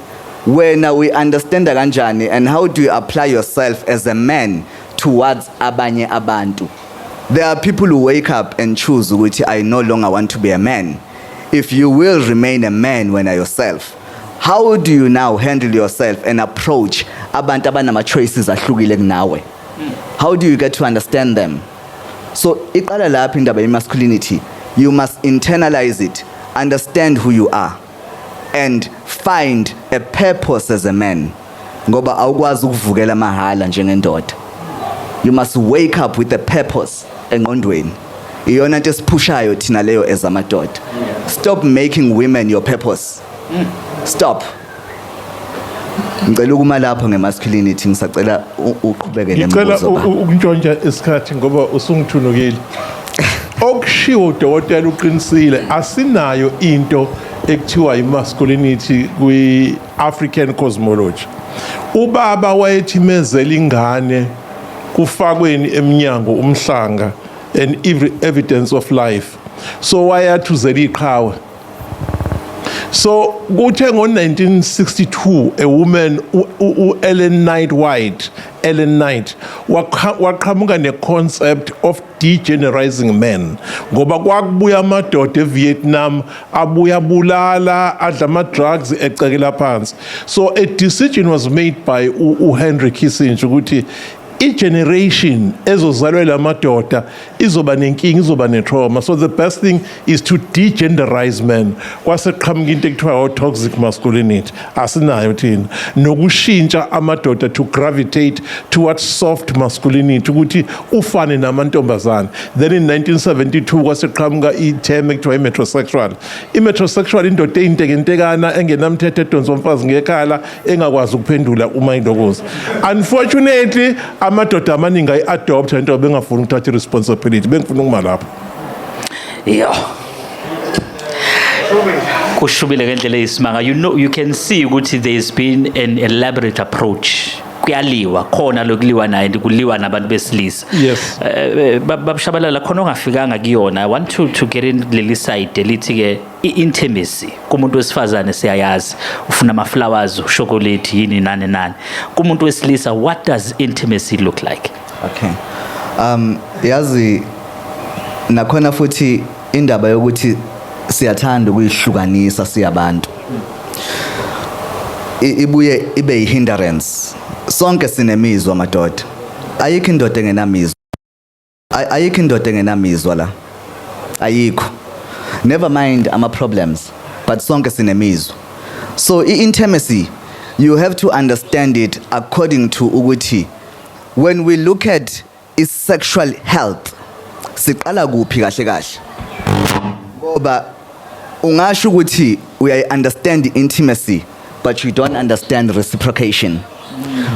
wena we understand kanjani and how do you apply yourself as a man towards abanye abantu. There are people who wake up and choose ukuthi I no longer want to be a man. If you will remain a man when yourself, how do you now handle yourself and approach abantu abanama choices ahlukile kunawe? How do you get to understand them? So iqala lapho indaba ye-masculinity. You must internalize it, understand who you are and find a purpose as a man, ngoba awukwazi ukuvukela mahala njengendoda. You must wake up with a purpose engqondweni. Iyona into esiphushayo thina leyo as amadoda. Stop making women your purpose. Stop. Ngicela ukuma lapho nge-masculinity. Ngisacela uqhubeke Ngicela nemibuzo, ba. ukuntshontsha isikhathi ngoba usungithunukile. Okushiwo udokotela uqinisile, asinayo into ekuthiwa i-masculinity kwi-African cosmology. Ubaba wayethimezela ingane kufakweni eminyango umhlanga and every evidence of life. So wayathuzela iqhawe. So kuthe ngo-1962 a woman, u-Ellen Knight White, Ellen Knight waqhamuka ne-concept of degenderizing men, ngoba kwakubuya amadoda eVietnam, abuya bulala, adla ama-drugs, ecekela phansi. So a decision was made by uHenry Kissinger ukuthi i-generation ezozalwa lamadoda izoba nenkinga, izoba ne-trauma, so the best thing is to degenderize men. Kwase qhamuka into ekuthiwa o-toxic masculinity. Asinayo thina, nokushintsha amadoda to gravitate towards soft masculinity, ukuthi ufane namantombazane. Then in 1972 kwase qhamuka i-term ekuthiwa i-metrosexual. I-metrosexual, indoda eyintekentekana, engenamthetho, edonsa umfazi ngekhala, engakwazi ukuphendula uma intokozo. Unfortunately amadoda amaningi ayi-adopta into bengafuni ukuthatha i-responsibility. Bengifuna ukuma lapho. Yo. Kushubile ngendlela eyisimanga. You know, you can see ukuthi there's been an elaborate approach. Kuyaliwa khona lokuliwa naye, kuliwa nabantu besilisa. Babushabalala khona ongafikanga kuyona. I want to get in leli side elithi ke i-intimacy kumuntu wesifazane siyayazi, ufuna ama flowers, chocolate, yini, nani nani. Kumuntu wesilisa, what does intimacy look like? Okay. Yazi nakhona futhi indaba yokuthi siyathanda ukuyihlukanisa siyabantu. Ibuye ibe yihindrance. Sonke sinemizwa, madoda. Ayikho indoda engenamizwa. Ayikho indoda engenamizwa la. Ayikho. Never mind ama problems, but sonke sinemizwa. So i-intimacy, you have to understand it according to ukuthi when we look at is sexual health, siqala kuphi kahle kahle, ngoba ungasho ukuthi uyayi understand intimacy but you don't understand reciprocation.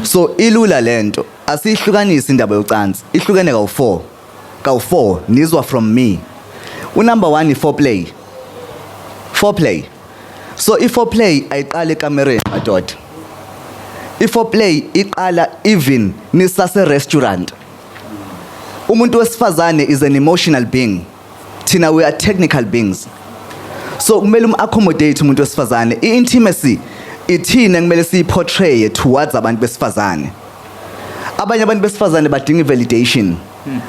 So ilula lento, asihlukanisi indaba yocansi, ihlukene kawu4, kawu4 nizwa from me. Unumber 1 i foreplay. Foreplay, so i foreplay ayiqala ekamereni, madoda. I foreplay iqala even nisase restaurant. Umuntu wesifazane is an emotional being, thina we are technical beings, so kumele um-accommodate umuntu wesifazane. I-intimacy ithina kumele siyiportray towards abantu besifazane. Abanye abantu besifazane badinga i-validation,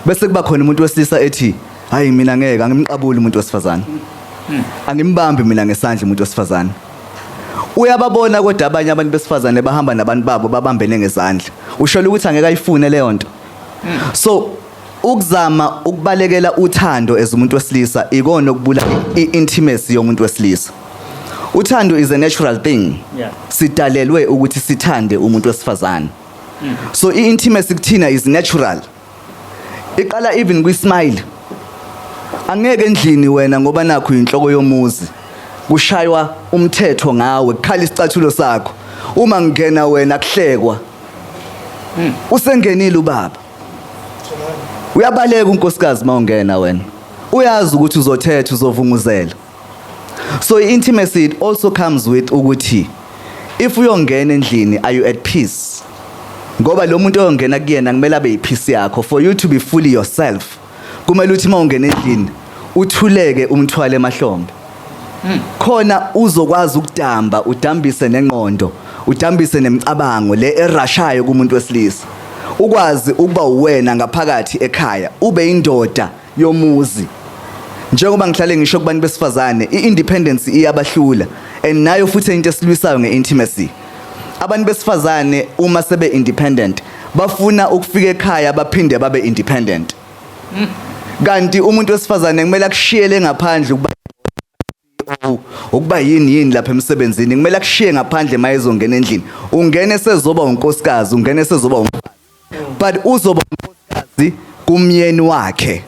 bese kuba khona umuntu wesilisa ethi, "Hayi, mina ngeke, angimqabuli umuntu wesifazane, angimbambi mina ngesandla umuntu wesifazane." Uyababona, kodwa abanye abantu besifazane bahamba nabantu babo babambene ngezandla, ushola ukuthi angeke ayifune leyo nto. So ukuzama ukubalekela uthando as umuntu wesilisa ikona okubula i-intimacy yomuntu wesilisa. Uthando is a natural thing. Sidalelwe ukuthi sithande umuntu wesifazane, so i-intimacy kuthina is natural, iqala even kwi-smile. Angeke endlini wena, ngoba nakho inhloko yomuzi, kushaywa umthetho ngawe, kukhala isicathulo sakho uma ngena wena, kuhlekwa usengenile ubaba, uyabaleka unkosikazi mawungena wena, uyazi ukuthi uzothetha, uzovunguzela. So intimacy, it also comes with ukuthi if uyongena endlini, are you at peace? Ngoba lo muntu oyongena kuyena kumele abe yipeace yakho. For you to be fully yourself, kumele uthi mawungena endlini uthuleke umthwalo emahlombe, khona uzokwazi ukudamba, udambise nengqondo, udambise nemicabango le erashayo kumuntu wesilisa, ukwazi ukuba uwena ngaphakathi ekhaya, ube indoda yomuzi. Njengoba ngihlale ngisho kubantu besifazane, i-independence iyabahlula, and nayo futhi into esilwisayo nge-intimacy. Abantu besifazane uma sebe independent bafuna ukufika ekhaya baphinde babe independent, kanti umuntu wesifazane kumele akushiyele ngaphandle ukuba yini yini lapha emsebenzini, kumele akushiye ngaphandle mayezongena endlini. Ungene sezoba unkosikazi, ungene sezoba umfazi, but uzoba unkosikazi kumyeni wakhe,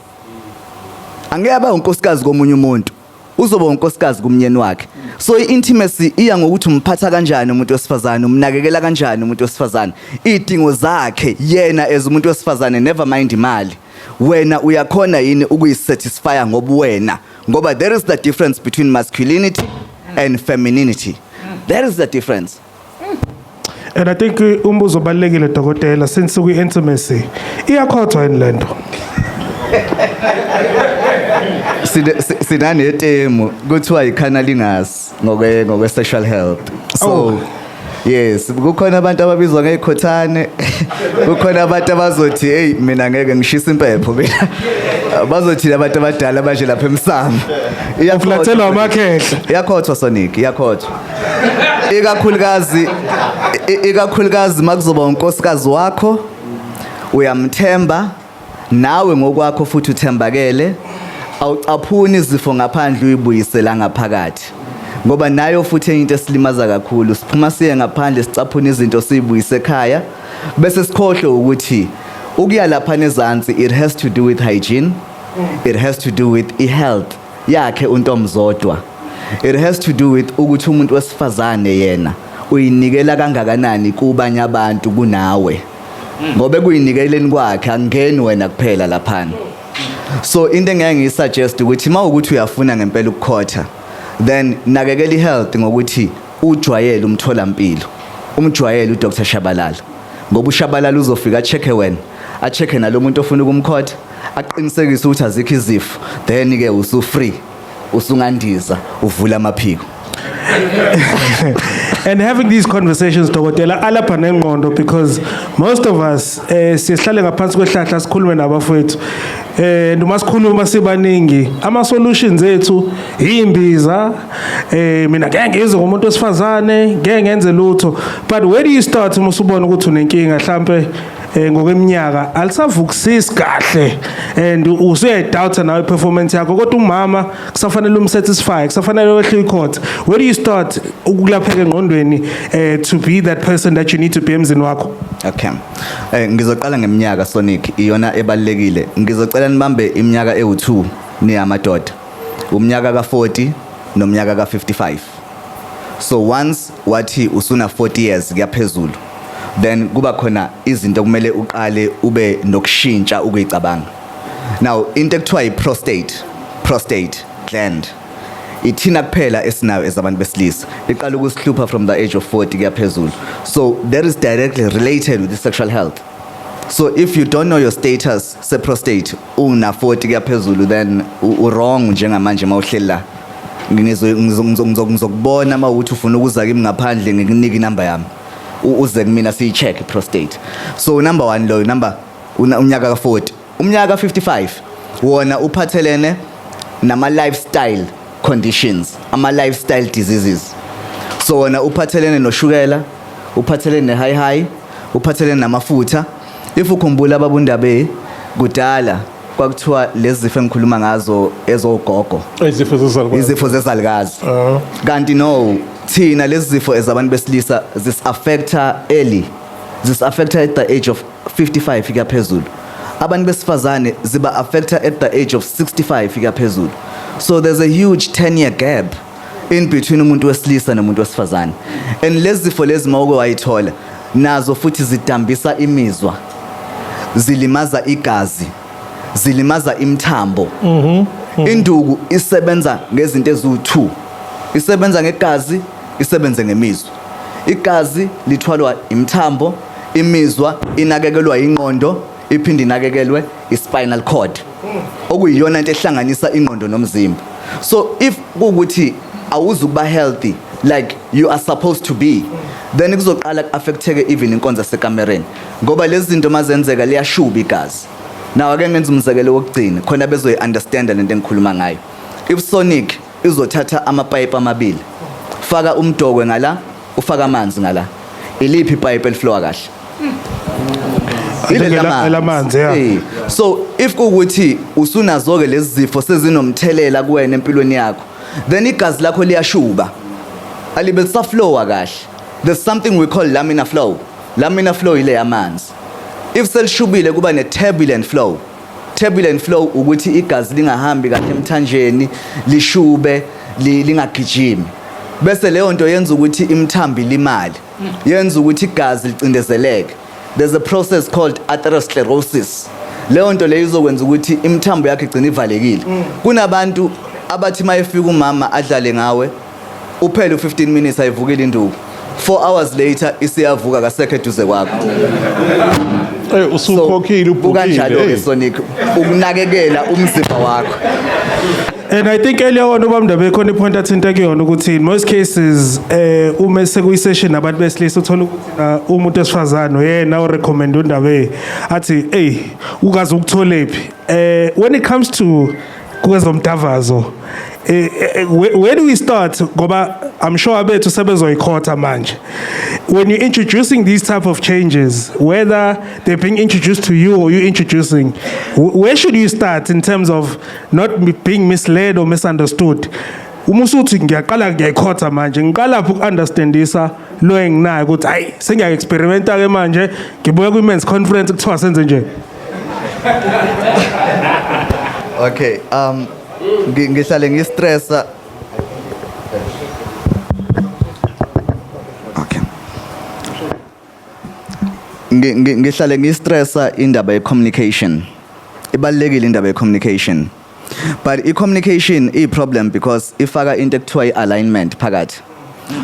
angeke abe unkosikazi komunye umuntu, uzoba unkosikazi kumyeni wakhe. So i-intimacy iya ngokuthi umphatha kanjani umuntu wesifazane, umnakekela kanjani umuntu wesifazane, izidingo zakhe yena as umuntu wesifazane, never mind imali. Wena uyakhona yini ukuyisatisfya ngoba wena, ngoba there is the difference between masculinity and femininity, there is the difference. And I think umbuzo obalulekile, dokotela, since kwi intimacy, iyakhothwa yini lento? Sinanetemu kuthiwa i-cunnilingus ngokwe sexual health, so Oh. yes, kukhona abantu ababizwa ngey'khothane, kukhona abantu abazothi, "Hey, mina ngeke ngishisa impepho mina." Bazothi abantu abadala manje lapha emsamo. Iyakhothwa. Uflathelwa amakhehla. Iyakhothwa, Sonic, iyakhothwa, ikakhulukazi makuzoba unkosikazi wakho, uyamthemba nawe ngokwakho futhi uthembakele, awucaphuni izifo ngaphandle uyibuyisela ngaphakathi, ngoba nayo futhi enye into esilimaza kakhulu, siphuma siye ngaphandle sicaphuna izinto siyibuyise ekhaya, bese sikhohlwe ukuthi ukuya lapha nezansi, it has to do with hygiene, it has to do with i-health yakhe untomzodwa, it has to do with ukuthi umuntu wesifazane yena uyinikela kangakanani kubanye abantu kunawe, ngoba ekuyinikeleni kwakhe angeni wena kuphela laphana. So into engeke ngiyisuggest ukuthi uma ukuthi uyafuna ngempela ukukhotha, then nakekela i-health ngokuthi ujwayele umtholampilo, umjwayele uDr Shabalala. Ngoba uShabalala uzofika a-check wena, a-check nalomuntu ofuna ukumkhotha, aqinisekise ukuthi azikho izifo, then ke usu free, usungandiza, uvula amaphiko. And having these conversations, dokotela, alapha nengqondo, because most of us sihlale ngaphansi kwehlahla sikhulume nabafowethu, noma sikhuluma sibaningi, ama solutions ethu imbiza, mina ngeke ngizwe ngomuntu wesifazane, ngeke ngenze lutho. But where do you start uma usubona ukuthi unenkinga, mhlambe ngokweminyaka alisavukusisi kahle and usuyayidoubta nawe performance yakho, kodwa umama kusafanele umsatisfy, kusafanele wehle icourt? Where do you start ukulapheka engqondweni to be that person that you need to be emzini wakho? Okay. Ngizoqala ngeminyaka, Sonic, iyona ebalekile. Ngizocela nibambe iminyaka ewu2 niyamadoda. Umnyaka ka40 nomnyaka ka55. So once wathi usuna 40 years kuyaphezulu, then kuba khona izinto kumele uqale ube nokushintsha ukuyicabanga. Now into ekuthiwa i-prostate, prostate gland, ithina kuphela esinayo ezabantu besilisa. Iqala ukusihlupha from the age of 40 kuyaphezulu. So that is directly related with the sexual health. So if you don't know your status se prostate una 40 kuyaphezulu, then u wrong njengamanje mawuhleli la. Ngizokubona mawuthi ufuna ukuza kimi ngaphandle, ngikunike inamba yami. Uze kumina siyi-check i-prostate. So number 1 lo number unyaka ka40. Umnyaka ka55 wona uphathelene nama lifestyle conditions, ama lifestyle diseases. So wona uphathelene noshukela, uphathelene ne-high high, uphathelene namafutha. If ukhumbula babundabe kudala kwakuthiwa lezi zifo engikhuluma ngazo ezogogo, Izifo zezalukwazi. Izifo zezalukazi. Kanti no, thina lezi zifo ezabantu besilisa zisi-affecta early, zisi-affecta at the age of 55 kuyaphezulu. Abantu besifazane ziba affecta at the age of 65 kuyaphezulu. So there's a huge 10 year gap in between umuntu wesilisa nomuntu wesifazane. And lezi zifo lezi mawuke wayithola nazo futhi zidambisa imizwa, zilimaza igazi, zilimaza imithambo. Induku isebenza ngezinto eziwu2, isebenza ngegazi, isebenze ngemizwa. Igazi lithwalwa imithambo, imizwa inakekelwa ingqondo, iphinde inakekelwe ispinal cord, okuyiyona into ehlanganisa ingqondo nomzimba. So if kuwukuthi awuzukuba healthy like you are supposed to be, then kuzoqala ku-affecteke even inkonzo yasekamereni, ngoba lezi zinto mazenzeka liyashuba igazi. Now ake ngenza umzekelo wokugcina khona bezoyi-understanda lento engikhuluma ngayo. If Sonic izothatha amapayipi amabili, faka umdokwe ngala, ufaka amanzi ngala, iliphi ipayipi eliflowa kahle? I think elamanzi, yeah. So if kuwukuthi usunazo ke lezi zifo sezinomthelela kuwena empilweni yakho, then igazi lakho liyashuba, alibe lisaflowa kahle. There's something we call laminar flow. Laminar flow ile yamanzi. If selishubile kuba ne turbulent flow. Turbulent flow ukuthi igazi lingahambi kahle emthanjeni, lishube, lingagijimi, bese leyo nto yenza ukuthi imithambo ilimale, yenza ukuthi igazi licindezeleke. There's a process called atherosclerosis. Leyo nto leyo izokwenza ukuthi imithambo yakho igcine ivalekile. Kunabantu abathi mayefika umama adlale ngawe, uphele u15 minutes ayivukile induku, 4 hours later isiyavuka, kasekho eduze kwakho. Usukhokhile, ubhukile. Kukanjalo ke, Sonic, ukunakekela umzimba wakho. And I think earlier on ubamndabe khona ipoint athinta kuyona ukuthi in most cases uma sekuyi-session nabantu besilisa, uthola ukuthi na umuntu wesifazane uyena orecommend undabe, athi, "Hey, ukaze ukutholephi?" When it comes to kwezomdavazo, where do we start? Ngoba I'm sure abethu sebezoyikhotha manje. When you're introducing these type of changes, whether they're being introduced to you or you introducing, where should you start in terms of not being misled or misunderstood? Uma usuthi ngiyaqala ngiyayikhotha manje, ngiqala phi uku-understandisa lo enginayo ukuthi hayi, sengiya-experimenta ke manje, ngibuya kwi-men's conference, kuthiwa senze nje? Okay, ngihlale ngistressa. Okay. Ngihlale ngistressa indaba ye communication. Ibalekile indaba ye communication. But i communication i problem because ifaka into ekuthiwa i alignment phakathi.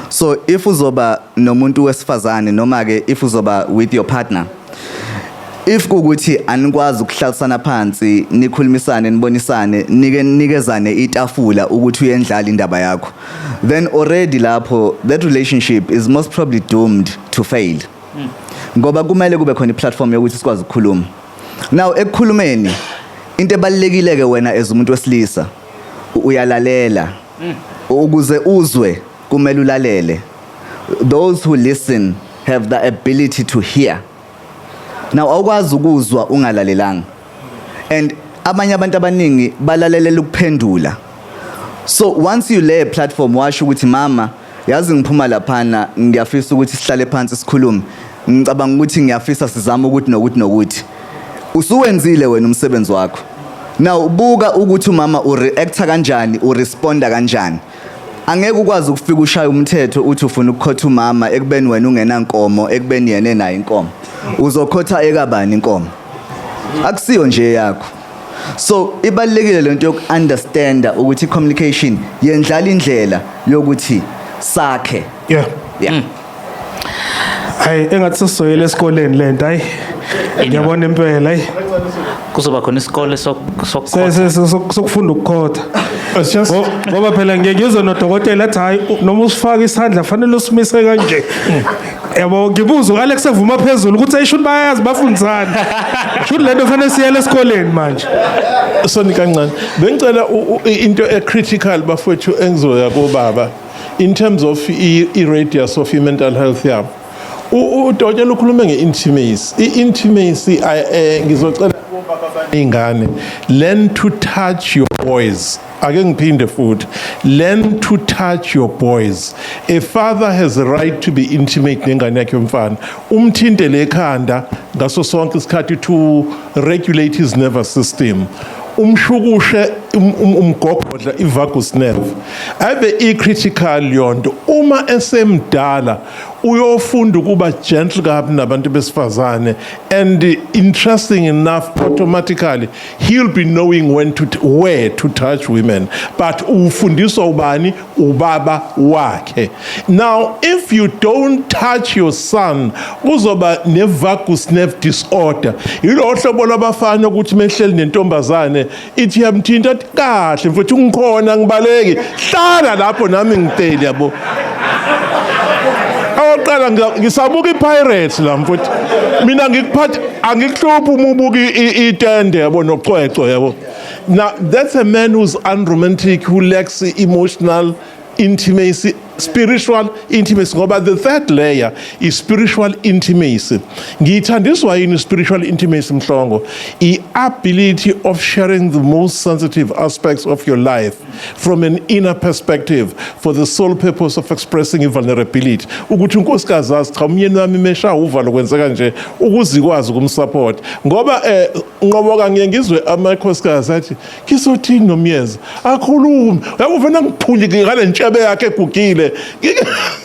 So if uzoba nomuntu wesifazane, noma ke if uzoba with your partner, if kukuthi anikwazi ukuhlalisana phansi, nikhulumisane, nibonisane, nike nikezane itafula ukuthi uyendlala indaba yakho, then already lapho that relationship is most probably doomed to fail, ngoba kumele kube khona iplatform yokuthi sikwazi ukukhuluma. Now ekukhulumeni, into ebalulekile ke, wena as umuntu wesilisa uyalalela. Ukuze uzwe kumele ulalele. Those who listen have the ability to hear. Now awukwazi ukuzwa ungalalelanga, and abanye abantu abaningi balalelela ukuphendula. So once you lay a platform, washo ukuthi, "Mama, yazi ngiphuma laphana, ngiyafisa ukuthi sihlale phansi sikhulume, ngicabanga ukuthi ngiyafisa sizame ukuthi nokuthi nokuthi," usuwenzile wena umsebenzi wakho. Now buka ukuthi umama ureacta kanjani, uresponda kanjani. Angeke ukwazi ukufika ushaya umthetho uthi ufuna ukukhotha umama ekubeni wena ungenankomo, ekubeni yena enayo inkomo. Uzokhotha ekabani inkomo? Akusiyo nje yakho. So ibalulekile lento yoku-understanda ukuthi i-communication yendlala indlela yokuthi sakhe. Yeah. Hayi, engathi sesizoyela esikoleni lento, hayi, ngiyabona impela, hayi. Kuzoba khona isikole sokukhotha. Sokufunda ukukhotha. It's just Ngoba phela ngiye ngizwe nodokotela athi, hayi, noma usifaka isandla fanele usimise kanje, yabo. Ngibuza u-Alex evuma phezulu ukuthi ayisho ukuthi bayazi bafundisana. Shuthi lento fanele siyele esikoleni manje. Soni kancane, bengicela into e-critical, bafowethu, engizoya kobaba in terms of i-radius of i-mental health yabo. Udokotela ukhulume nge-intimacy. I-intimacy, ngizocela kobaba abaney'ngane, learn to touch your boys. Ake ngiphinde futhi, learn to touch your boys. A father has a right to be intimate nengane yakhe yomfana, umthinte lekhanda ngaso sonke isikhathi to regulate his nervous system, umshukushe umgogodla, i-vagus nerve abe i-critical yonto. Uma esemdala uyofunda ukuba gentle kabi nabantu besifazane, and interesting enough, automatically he'll be knowing when to where to touch women. But ufundiswa ubani? Ubaba wakhe. Now if you don't touch your son, kuzoba ne-vagus nerve disorder. Yilo hlobo lwabafana ukuthi mehleli nentombazane, ithi yamthinta, athi, "Kahle mfethu, ngikhona, ngibaleki, hlala lapho nami ngiteli," yabo. Oqala ngisabuka iPirates la, mfowethu, mina ngikuphatha, angikuhluphi uma ubuka itende, yabo, nocwecwe, yabo. Now that's a man who's unromantic, who lacks emotional intimacy, spiritual intimacy, ngoba the third layer is spiritual intimacy. Ngiyithandiswa yini spiritual intimacy, Mhlongo? I-ability of sharing the most sensitive aspects of your life from an inner perspective for the sole purpose of expressing vulnerability, ukuthi unkosikazi azi, cha, umyeni wami mesha uvalo kwenzeka nje, ukuze ikwazi ukumsupport. Ngoba nqoboka, ngiye ngizwe amakhosikazi athi, "Ngizothini nomyeza akhulume, yabo, ufuna ngiphule ngale ntshebe yakhe egugile,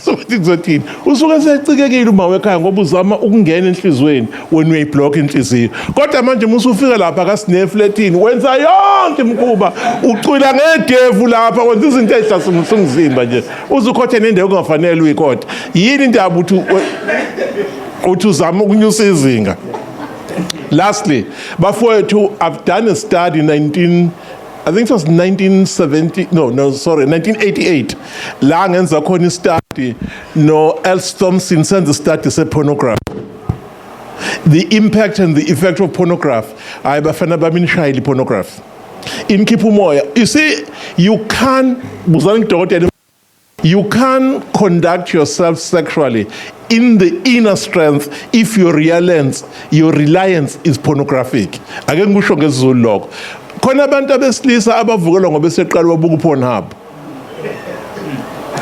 sokuthi ngizothini?" Usuke secikekile uma wekhaya ngoba uzama ukungena enhliziyweni, wena uyayiblock inhliziyo. Kodwa manje uma usufika lapha kasinefletini, wenza yonke imikhuba, ucwila ngedevu lapha, wenza izinto ezihlasimisa umzimba nje, uze ukhothe nendawo okungafanele uyikhothe. Yini indaba uthi uzama ukunyusa izinga? Lastly, bafowethu, I've done a study 19, I think it was 1970, no, sorry, 1988, la ngenza khona study no Els Thompson, senza study se-pornography, the impact and the effect of pornography. Hayi bafana bami, nishayile pornography inikhipha umoya. You see, you can't, buzani kudokotela, you can't conduct yourself sexually in the inner strength if your reliance is pornographic. Ake ngikusho ngesiZulu lokho. Khona abantu abesilisa abavukelwa ngoba eseqala wabuka uPornhub.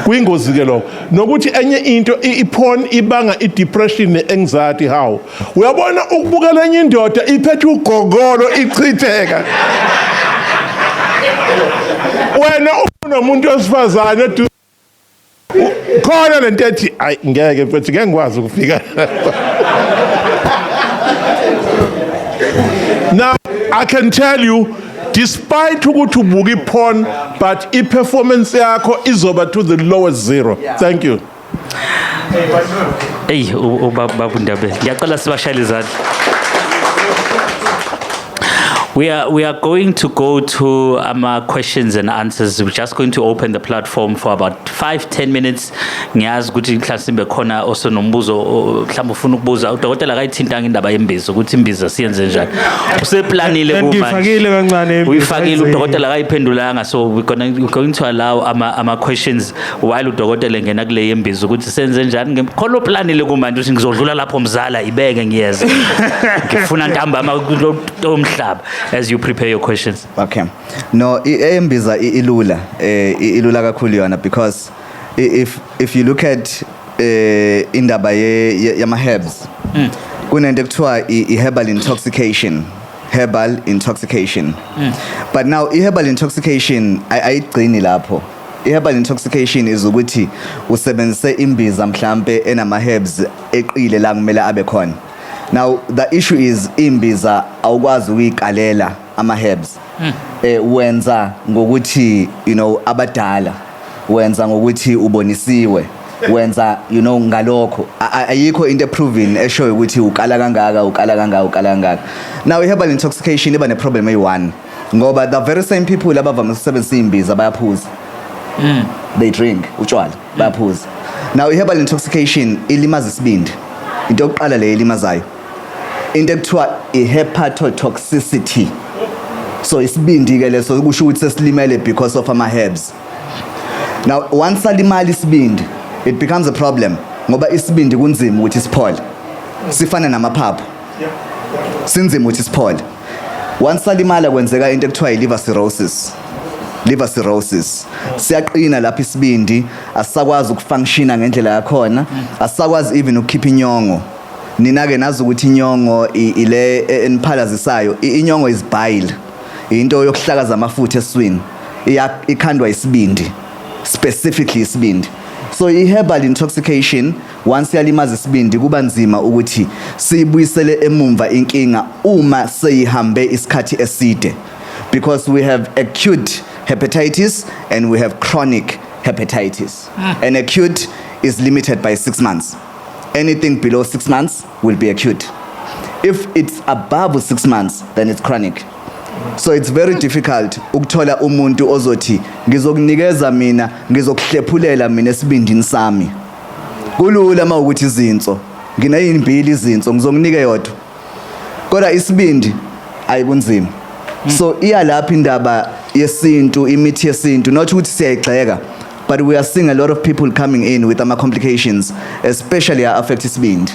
Kuyingozi ke lokho. Nokuthi enye into, i-porn ibanga i-depression ne-anxiety. How? Uyabona ukubukela enye indoda iphethe ugogolo ichitheka. Wena unomuntu wesifazane khona lento ethi, ayi ngeke mfethu, ngeke ngikwazi ukufika. Now I can tell you Despite ukuthi ubuka i-porn, but i-performance yakho izoba to the lowest zero. Thank you. Eyi, ubaba uNdabe, ngiyacela sibashayele izandla. We are going to go to questions and answers. We're just going to open the platform for about 5, 10 minutes. Ngiyazi ukuthi mhlasimbe khona osonombuzo mhlawumbe ufuna ukubuza. Udokotela akayithintanga indaba yembiza, ukuthi imbiza siyenze njani. Useplanile kumanje. Ngiyifakile kancane imbiza, Uyifakile. ayizeki. Udokotela akayiphendulanga, so we're going to allow ama questions while udokotela engena kule yembiza ukuthi senze njani. Khona oplanile kumanje ukuthi ngizodlula lapho, mzala ibeke, ngiyeza. Ngifuna ntambama omhlaba as you prepare your questions. Okay. No, eyembiza ilula, ilula kakhulu yona, because if you look at indaba yama herbs, kunento ekuthiwa i herbal intoxication, herbal intoxication. But now i herbal intoxication ayigcini lapho. I herbal intoxication is ukuthi usebenzise imbiza mhlambe enama herbs eqile la kumele abe khona. Now the issue is, imbiza awukwazi ukuyikalela ama herbs. Wenza ngokuthi abadala, wenza ngokuthi ubonisiwe, wenza ngalokho. Ayikho into eproven eshoyo ukuthi ukala kangaka, ukala kangaka, ukala kangaka. Now i-herbal intoxication iba ne-problem eyi-one, ngoba the very same people abavamise ukusebenzisa iy'mbiza bayaphuza, they drink utshwala, bayaphuza. Now i-herbal intoxication ilimaza isibindi. Into yokuqala leyo ilimazayo, into ekuthiwa i-hepatotoxicity. So isibindi-ke leso kusho ukuthi sesilimele because of ama-herbs. Now once salimala isibindi, it becomes a problem, ngoba isibindi kunzima ukuthi siphole, sifana namaphaphu, sinzima ukuthi siphole. Once salimala, kwenzeka into ekuthiwa i-liver cirrhosis. Liver cirrhosis, siyaqina lapha isibindi, asisakwazi ukufunctiona ngendlela yakhona, asisakwazi even ukukhipha inyongo. Nina ke nazi ukuthi inyongo ile eniphalazisayo. Inyongo is bile, into yokuhlakaza amafutha esiswini. Ikhandwa isibindi, specifically isibindi. So i-herbal intoxication, once yalimaza isibindi, kuba nzima ukuthi siyibuyisele emumva inkinga uma seyihambe isikhathi eside, because we have acute hepatitis and we have chronic hepatitis, and acute is limited by 6 months. Anything below 6 months will be acute. If it's above 6 months, then it's chronic. So it's very difficult ukuthola umuntu ozothi ngizokunikeza mina, ngizokuhlephulela mina esibindini sami. Kulula mawukuthi izinso, ngineyimbili izinso, ngizokunika yodwa, kodwa isibindi ayikunzima. So iya lapha indaba yesintu, imithi yesintu, not ukuthi siyayigxeka, but we are seeing a lot of people coming in with ama complications, especially affect isibindi.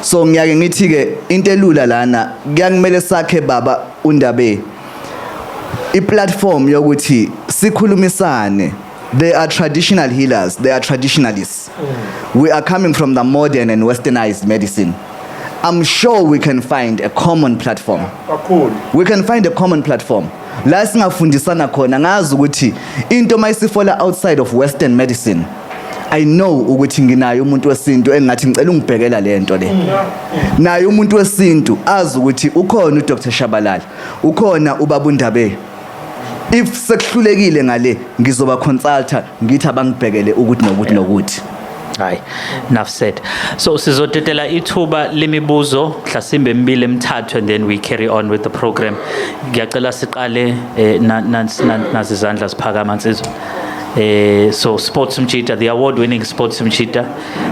So ngiyake ngithi ke into elula lana, kuyakumele sakhe, baba uNdabe, iplatform yokuthi sikhulumisane. They are traditional healers, they are traditionalists. We are coming from the modern and westernized medicine. I'm sure we can find a common platform. Kakhulu. We can find a common platform la singafundisana khona. Ngazi ukuthi into mayisifola outside of western medicine, I know ukuthi nginayo umuntu wesintu engathi ngicela ungibhekela le nto le. Naye umuntu wesintu azi ukuthi ukhona uDr Shabalala, ukhona ubaba uNdabe, if sekuhlulekile ngale, ngizoba consulta, ngithi abangibhekele ukuthi nokuthi nokuthi. Hayi, enough said. So sizodedela ithuba lemibuzo mhlasimbe emibili, emithathu, and then we carry on with the program. Ngiyacela siqale nazi izandla siphakama, nsizwa. So Sports Mchita, the award winning Sports Mchita.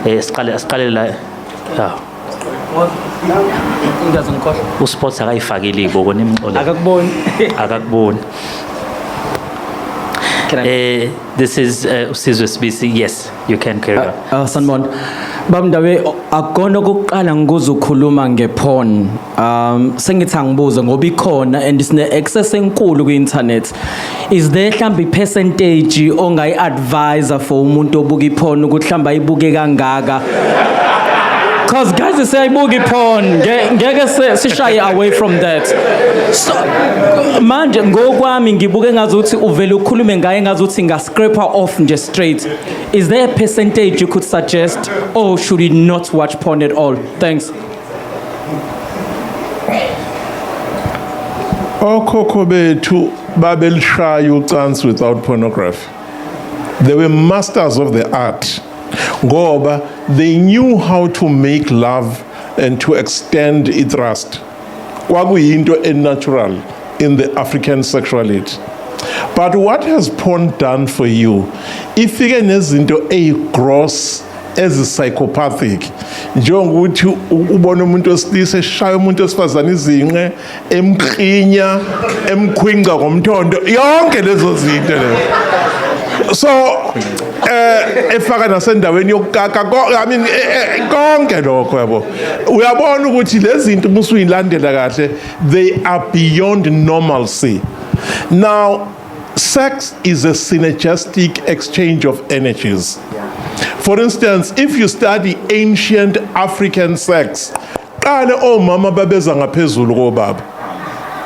Siqale la. Ah, Ngaze ngikhohlwa. uSports akayifakile iboko, nimxolele. Akakuboni. Akakuboni. Can I This is Usizwe Sibisi. Yes, you can carry on. Sanibona. Baba Ndabe, akukona okokuqala ngikuze ukhuluma ngeporn. Sengithi angibuze ngoba ikhona and sine access enkulu ku-internet. Is there mhlambi percentage ongayi advise for umuntu obuka iporn ukuthi mhlambi ayibuke kangaka? 'Cause guys, siyayibuka iporn. Ngeke sishaye away from that. So manje ngokwami ngibuke ngazuthi uvele ukhulume ngaye ngazuthi nga scrape off nje straight. Is there a percentage you could suggest, or should we not watch porn at all? Thanks. Okhokho bethu babelishaya ucansi without pornography. They were masters of the art ngoba they knew how to make love and to extend i-trust. Kwakuyinto e-natural in the African sexuality. But what has porn done for you? Ifike nezinto eyi-gross, ezi-psychopathic, njengokuthi ubone umuntu wesilisa eshaya umuntu wesifazane izinqe, emklinya, emkhwinca ngomthondo, yonke lezo zinto lezo. So efaka nasendaweni yokukaka, I mean, konke lokho, yabo. Uyabona ukuthi lezi zinto musuyilandela kahle, they are beyond normalcy. Now, sex is a synergistic exchange of energies. For instance, if you study ancient African sex, qale omama babeza ngaphezulu kobaba.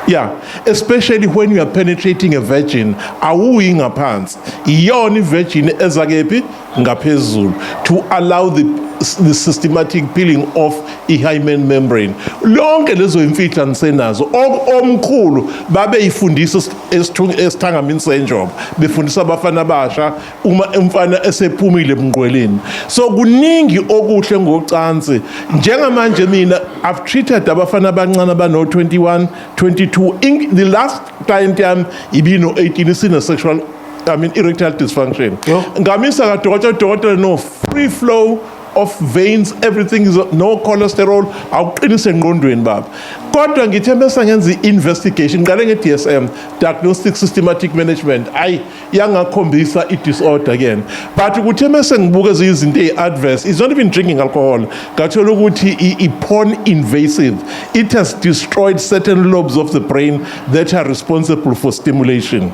Yeah, especially when you are penetrating a virgin, awuyi ngaphansi. Iyona i-virgin eza kephi? Ngaphezulu, to allow the systematic peeling off i-hymen membrane. Lonke lezo imfihlo nisenazo. Omkhulu babeyifundisa esithangamini senjobo, befundisa abafana abasha uma umfana esephumile ebunqweleni. So kuningi okuhle ngocansi. Njengamanje mina I've treated abafana abancane abano 21, 22. The last client yami ibino 18, isine sexual, I mean, erectile dysfunction. Ngamisa kadokotela, dokotela, no free flow of veins, everything is no cholesterol, awuqinise engqondweni baba. Kodwa ngithe bese ngenza i-investigation, ngiqale nge-DSM, diagnostic systematic management, ayi, yangakhombisa i-disorder again. But kuthe mase ngibuka ezinye izinto eyi-adverse, it's not even drinking alcohol, ngathola ukuthi i-porn invasive, it has destroyed certain lobes of the brain that are responsible for stimulation.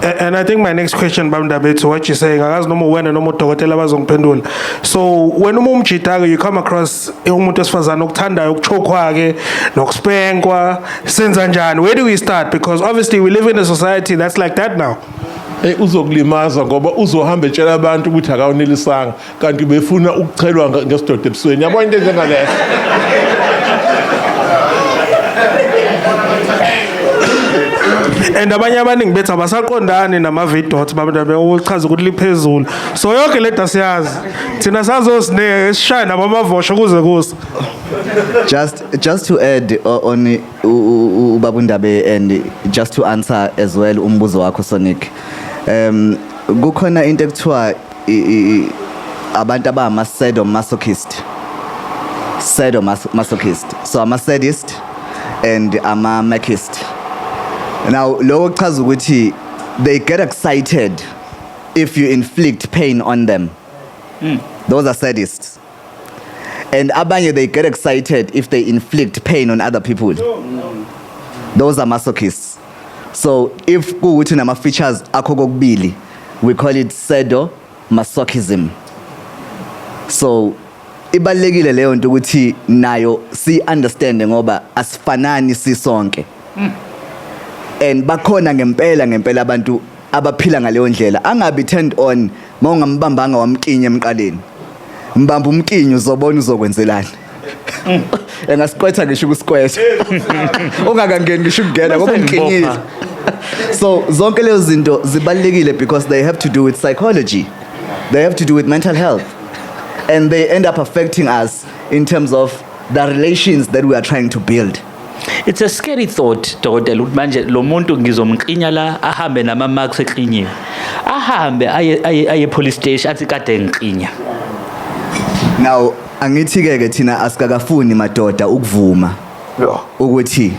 And I think my next question, Bamdabe, to what you're saying, angazi noma wena noma udokotela bazongiphendula. So when uma umjita ke, you come across umuntu wesifazane okuthandayo ukuchokhwa ke nokuspenkwa, senza njani? Where do we start? Because obviously we live in a society that's like that now. Uzokulimaza ngoba uzohamba etshela abantu ukuthi akawunelisanga, kanti befuna ukuchelwa ngesidoda ebusweni, yabona, into enjengaleyo. And abanye abaningi bethu abasaqondani nama-V dot, Bamdabe, ukuchaza ukuthi liphezulu. So yonke lento asiyazi. Thina sazosineke sishaye nabo amavosho kuze kusa. Just to add on ubaba Ndabe and just to answer as well umbuzo wakho, Sonic. Kukhona into ekuthiwa abantu abama sadomasochist. Sadomasochist. So ama sadist and ama masochist. Now lokho kuchaza ukuthi they get excited if you inflict pain on them. Those are sadists. And abanye, they get excited if they inflict pain on other people. Those are masochists. So if kuwukuthi nama features akho kokubili, we call it sado masochism. So ibalekile leyo nto ukuthi nayo si understand ngoba asifanani sisonke. And bakhona ngempela ngempela abantu abaphila ngaleyo ndlela, angabi turned on mawungambambanga wamkinya emqaleni. Mbamba umkinyo, uzobona uzokwenzelani. Engasiqwetha ngisho ukusiqwetha ungakangeni ngisho ukungena ngoba umkinyile. So zonke lezo zinto zibalulekile because they have to do with psychology, they have to do with mental health, and they end up affecting us in terms of the relations that we are trying to build. It's a scary thought, dokotela, ukuthi manje lo muntu ngizomklinya la, ahambe nama marks eklinyiwe, ahambe aye police station athi kade ngiklinya. Now angithi ke thina asikakafuni madoda ukuvuma ukuthi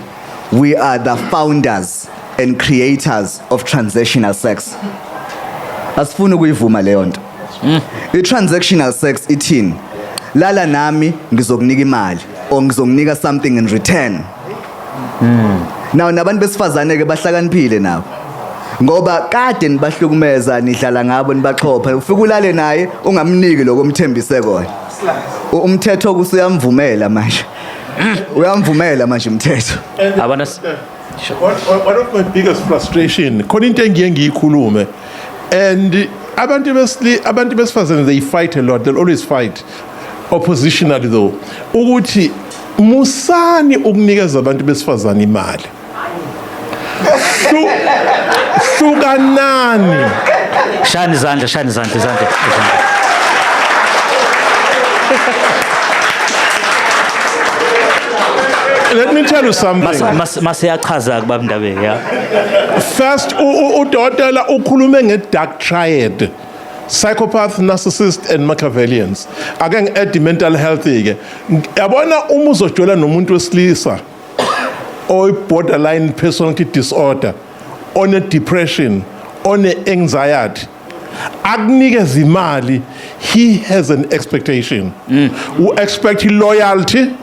we are the founders and creators of transactional sex. Asifuni ukuyivuma leyo nto. I-transactional sex ithini? Lala nami, ngizokunika imali or ngizokunika something in return. Now nabantu besifazane ke bahlakaniphile nabo ngoba kade nibahlukumeza, nidlala ngabo, nibaxhopha. Ufika ulale naye, ungamniki lokho omthembise kona. Umthetho kusuyamvumela manje, uyamvumela manje umthetho. Abana One of my biggest frustration, khona into engiye ngiyikhulume, and abantu besifazane, they fight a lot, they'll always fight oppositionally though, ukuthi musani ukunikeza abantu besifazane imali. Hlukanani. Shani izandla, shani izandla, izandla, izandla. Let me tell you something. Masiyachaza kubaba Ndabe, yeah. First, udokotela ukhulume nge-dark triad: psychopath, narcissist and Machiavellians. Ake ngi-add mental health ke. Yabona, uma uzojola nomuntu wesilisa oyi-borderline personality disorder, one-depression, one-anxiety, akunikeza imali, he has an expectation. U-expect loyalty,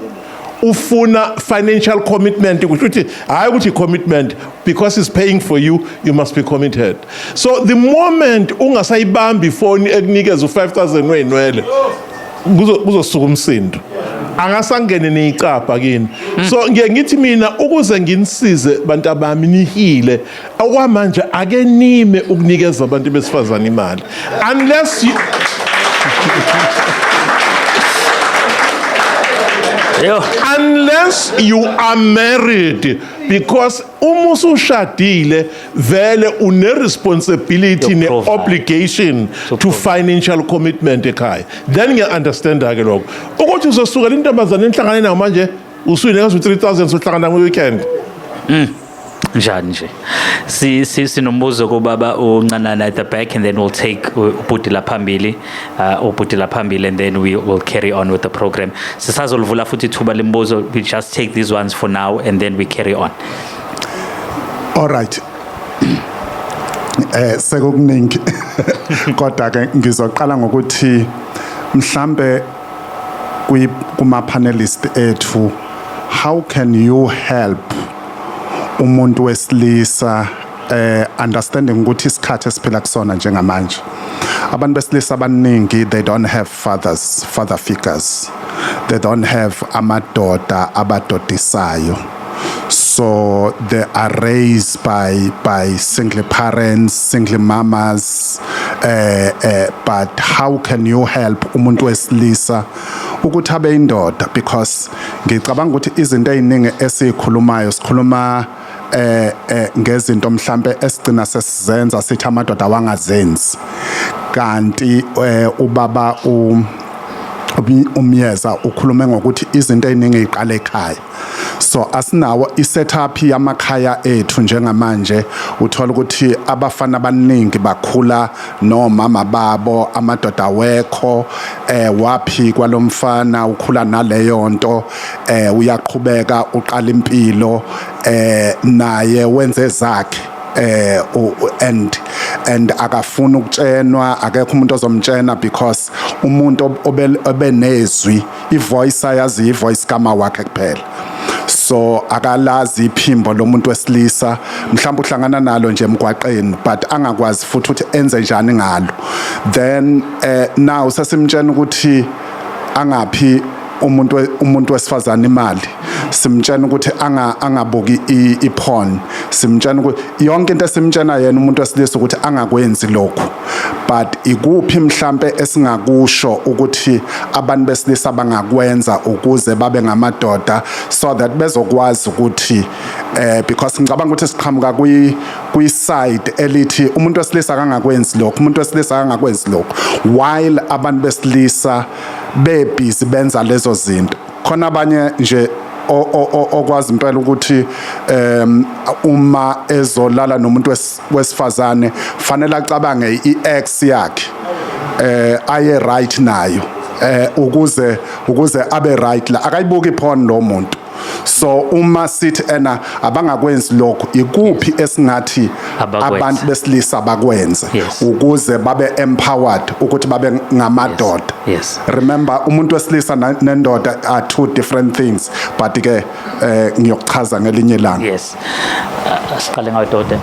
ufuna financial commitment. Kusho ukuthi, hayi ukuthi commitment, because he's paying for you, you must be committed. So the moment ungasayibambi ifoni ekunikeza u-5000 wey'nwele, kuzosuka umsindo, angasangene neyicabha kini. So ngiye ngithi mina, ukuze nginisize bantu abami nihile, okwamanje ake nime ukunikeza abantu besifazane imali unless you, Yo. unless you are married, because uma usushadile vele une responsibility, ne provide. Obligation To to financial commitment ekhaya. Then ngiya understand ke lokho ukuthi uzosukela intombazane enhlangane nayo manje, usuyinikeza u-3000, sohlangana kwi-weekend. Njani nje? Si sinombuzo kubaba uNcanana at the back, and then we'll take ubhuti la phambili, ubhuti la phambili, and then we will carry on with the program. Sisazolivula futhi ithuba lembuzo. We just take these ones for now and then we carry on. All right. Sekukuningi, kodwa ke ngizoqala ngokuthi mhlambe kuma panelist ethu, how can you help umuntu wesilisa, understanding ukuthi isikhathi esiphila kusona njengamanje, abantu besilisa abaningi, they don't have fathers, father figures, they don't have amadoda abadodisayo, so they are raised by single parents, single mamas. But how can you help umuntu wesilisa ukuthi abe indoda? Because ngicabanga ukuthi izinto eziningi esikhulumayo, sikhuluma ngezinto mhlambe esigcina sesizenza, sithi amadoda wangazenzi, kanti ubaba uMyeza ukhulume ngokuthi izinto eziningi iqala ekhaya. So asinawo i-setup yamakhaya ethu njengamanje. Uthola ukuthi abafana abaningi bakhula nomama babo, amadoda wekho, waphikwa lomfana, ukhula naleyo nto, uyaqhubeka, uqala impilo, naye wenze zakhe, and akafuni ukutshenwa, akekho umuntu ozomtshena, because umuntu obenezwi, ivoice ayazi ivoice kama wakhe kuphela, so akalazi iphimbo lomuntu wesilisa. Mhlawumbe uhlangana nalo nje emgwaqeni, but angakwazi futhi ukuthi enze njani ngalo. Then now sesimtshena ukuthi angaphi umuntu wesifazane imali, simtshena ukuthi angabuki i-porn, simtshena ukuthi yonke into esimtshena yena umuntu wesilisa ukuthi angakwenzi lokhu. But ikuphi mhlambe esingakusho ukuthi abantu besilisa bangakwenza ukuze babe ngamadoda, so that bezokwazi ukuthi because ngicabanga ukuthi siqhamuka kwi side elithi umuntu wesilisa akangakwenzi lokhu, umuntu wesilisa akangakwenzi lokhu, while abantu besilisa bebhizi benza lezo zinto. Khona abanye nje okwazi impela ukuthi uma ezolala nomuntu wesifazane, fanele acabange i-ex yakhe, aye right nayo, ukuze abe right la, akayibuki iporn lo muntu. So uma sithi ena abangakwenzi lokhu, ikuphi esingathi Abakwenze. abantu besilisa bakwenze ukuze babe empowered ukuthi babe ngamadoda? Remember, umuntu wesilisa nendoda are two different things, but ke ngiyokuchaza ngelinye ilanga. Yes. Siqale ngawe, Doda.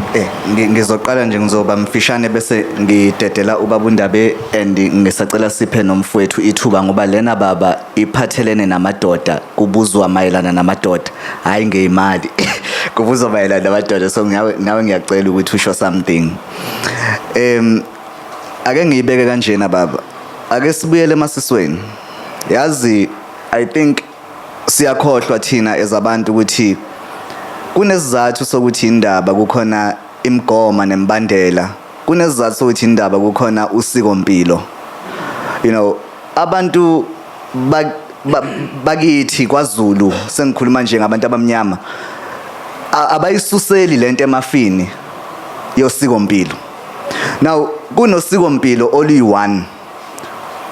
Ngizoqala nje, ngizoba mfishane bese ngidedela ubaba uNdabe, and ngisacela siphe nomfowethu ithuba, ngoba lena, baba, iphathelene namadoda, kubuzwa mayelana namadoda, hayi ngeyimali, kubuzwa mayelana namadoda. So nawe ngiyacela ukuthi usho something. Ake ngiyibeke kanjena, baba, ake sibuyele emasisweni. Yazi, I think siyakhohlwa thina as abantu ukuthi Kunesizathu sokuthi indaba kukhona imigoma nembandela. Kunesizathu sokuthi indaba kukhona usikompilo. Abantu bakithi kwaZulu, sengikhuluma nje ngabantu abamnyama, abayisuseli lento emafini yosikompilo. Now kunosikompilo oluyi-one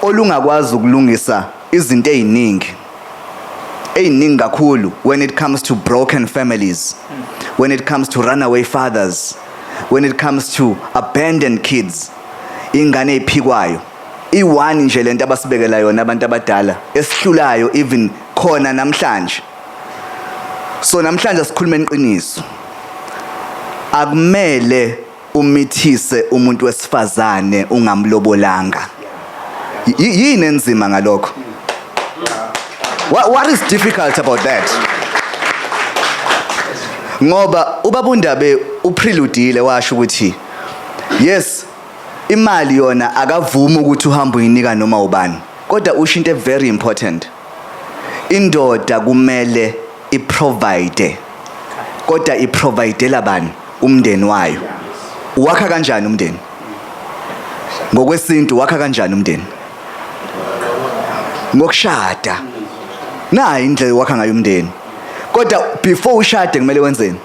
olungakwazi ukulungisa izinto eziningi, eziningi kakhulu, when it comes to broken families, when it comes to runaway fathers, when it comes to abandoned kids, ingane eziphikwayo. I-one nje lento abasibekela yona abantu abadala esihlulayo even khona namhlanje. So namhlanje sikhuluma iqiniso, akumele umithise umuntu wesifazane ungamlobolanga. Yini enzima ngalokho? What is difficult about that? Ngoba ubaba uNdabe upreludile, washo ukuthi yes, imali yona akavumi ukuthi uhambe uyinika noma ubani, kodwa usho into very important: indoda kumele iprovide, kodwa iprovidela bani? Umndeni wayo. Wakha kanjani umndeni ngokwesintu? Wakha kanjani umndeni? Ngokushada. Nayi indlela wakha ngayo umndeni. Kodwa before ushade kumele wenzeni?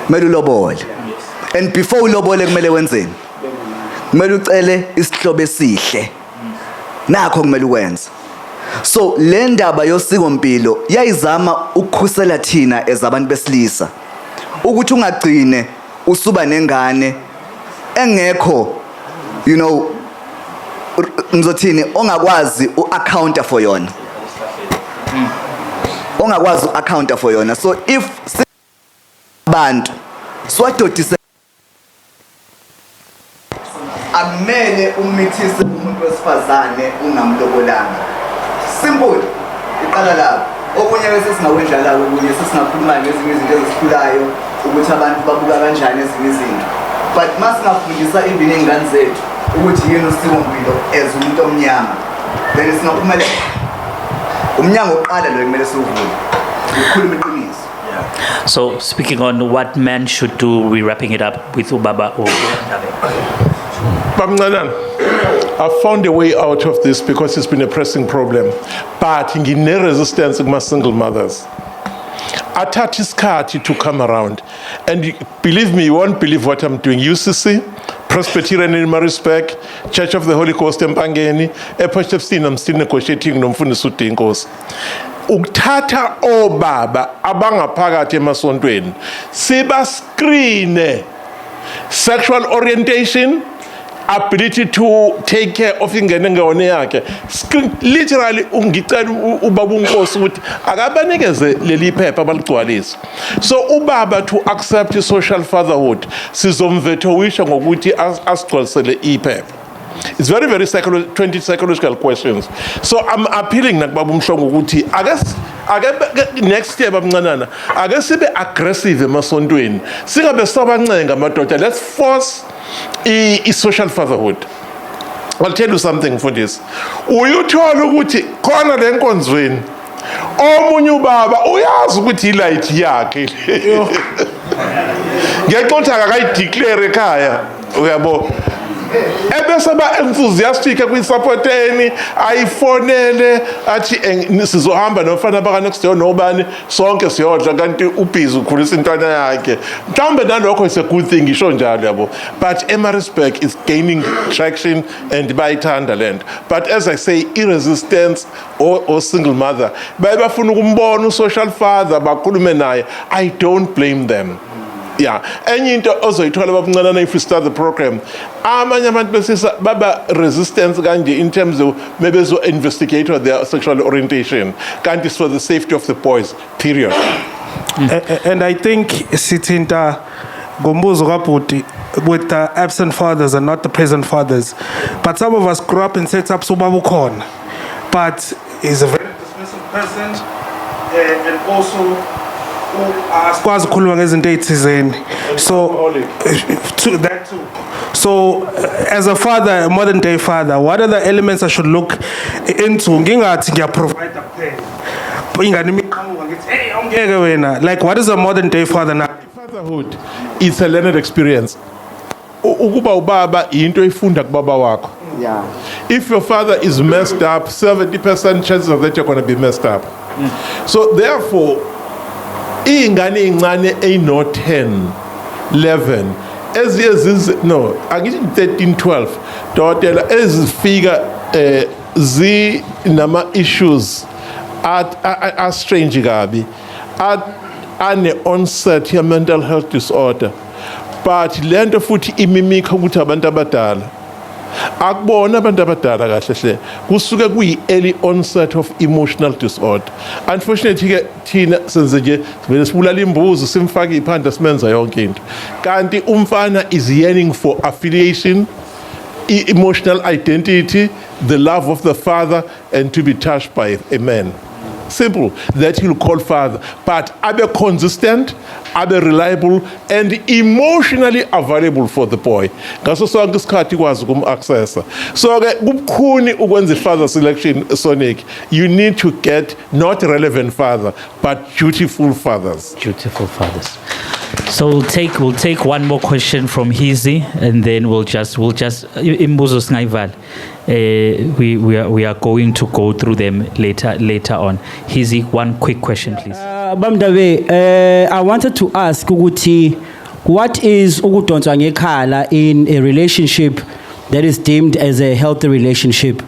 Kumele ulobole. And before ulobole kumele wenzeni? Kumele ucele isihlobo esihle. Nakho kumele ukwenze. So le ndaba yosikompilo yayizama ukukhusela thina as abantu besilisa ukuthi ungagcine usuba nengane engekho, ngizothini, ongakwazi uaccounta for yona, ongakwazi uaccounta for yona. So if abantu siwadodise, akumele umithise umuntu wesifazane ungamlobolanga. Simple, iqala lapho. Okunye bese singakwendlala, okunye sesingakhuluma ngezinye izinto ezisihlulayo, ukuthi abantu babuka kanjani ezinye izinto. But masingafundisa even iy'ngane zethu ukuthi yini usikompilo as umuntu omnyama, then singaphumelela. Umnyango oqala lo kumele siwuvule, ukukhuluma iqiniso. So speaking on what men should do, we're wrapping it up with ubaba Ndabe. Bamncanana, I found a way out of this because it's been a pressing problem. But ngine-resistance kuma-single mothers. Athatha isikhathi to come around. And believe me, you won't believe what I'm doing. UCC, Presbyterian in Maritzburg, Church of the Holy Ghost Empangeni, ePotchefstroom, I'm still negotiating nomfundisi uDinkosi. Ukuthatha obaba abangaphakathi emasontweni, siba screen sexual orientation, ability to take care of ingane engeyona yakhe. Screen literally. Ungicela ubaba uNkosi ukuthi akabanikeze leli phepha baligcwalise. So ubaba to accept social fatherhood, sizomvethowisha ngokuthi asigcwalisele iphepha. It's very, very 20 psychological questions. So I'm appealing nakubaba uMhlongo ukuthi ake next year, babuncanana, ake sibe aggressive emasontweni, singabe sabancenga amadoda. Let's force i-social fatherhood. I'll tell you something, mfundisi. Uyuthola ukuthi khona le nkonzweni omunye ubaba uyazi ukuthi ilight yakhe, ngenxa ukuthi akakayideclare ekhaya, uyabo, ebese ba enthusiastic ekuyisupporteni, ayifonele athi, "Sizohamba nofana baka next door nobani, sonke siyodla," kanti ubhizi ukhulisa intwana yakhe. Mhlawumbe nalokho is a good thing, ngisho njalo, yabo. But eMaritzburg is gaining traction and bayithanda lento. But as I say, i-resistance or single mother baye bafuna ukumbona u-social father, bakhulume naye. I don't blame them. Yeah, enye into ozoyithola, babuncanana, if we start the program, amanye abantu besisa baba resistance kanje in terms of maybe bezo investigate their sexual orientation, kanti it's for the safety of the boys, period. And I think sithinta ngombuzo kabhuti with the absent fathers and not the present fathers. But some of us grew up in setups ubaba ukhona, but is a very dismissive person, and also asikwazi ukukhuluma ngezinto ezithizeni. So to that too. So as a father, a modern day father, what are the elements I should look into? Ngingathi ngiyaprovide kuphela. Ingane imiqhamuka ngithi, "Hey, awungeke wena." Like, what is a modern day father now? Fatherhood, it's a learned experience. Ukuba ubaba into oyifunda kubaba wakho. If your father is messed up, 70% chances of that you're going to be messed up. So therefore, iy'ngane ey'ncane ey'no 10, 11, eziye zize, no, angithi 13, 12, dokotela, ezifika zinama issues are strange kabi, ane onset ye mental health disorder, but lento futhi imimikha ukuthi abantu abadala akubona abantu abadala kahle hle kusuke kuyi-early onset of emotional disorder. Unfortunately ke thina senze nje sivele sibulala imbuzi, simfake iphanda, simenza yonke into, kanti umfana is yearning for affiliation, emotional identity, the love of the father, and to be touched by a man simple that he'll call father, but abe consistent, abe reliable and emotionally available for the boy ngaso sonke isikhathi, ikwazi ukum-accessa. So ke kubukhuni ukwenza i-father selection, Sonic. You need to get not relevant father but dutiful fathers. Dutiful fathers. So we'll take one more question from Hizi, and then we'll just imibuzo singayivala. We are going to go through them later on. Hizi, one quick question, please. Bamdabe, I wanted to ask ukuthi what is ukudonswa ngekhala in a relationship that is deemed as a healthy relationship?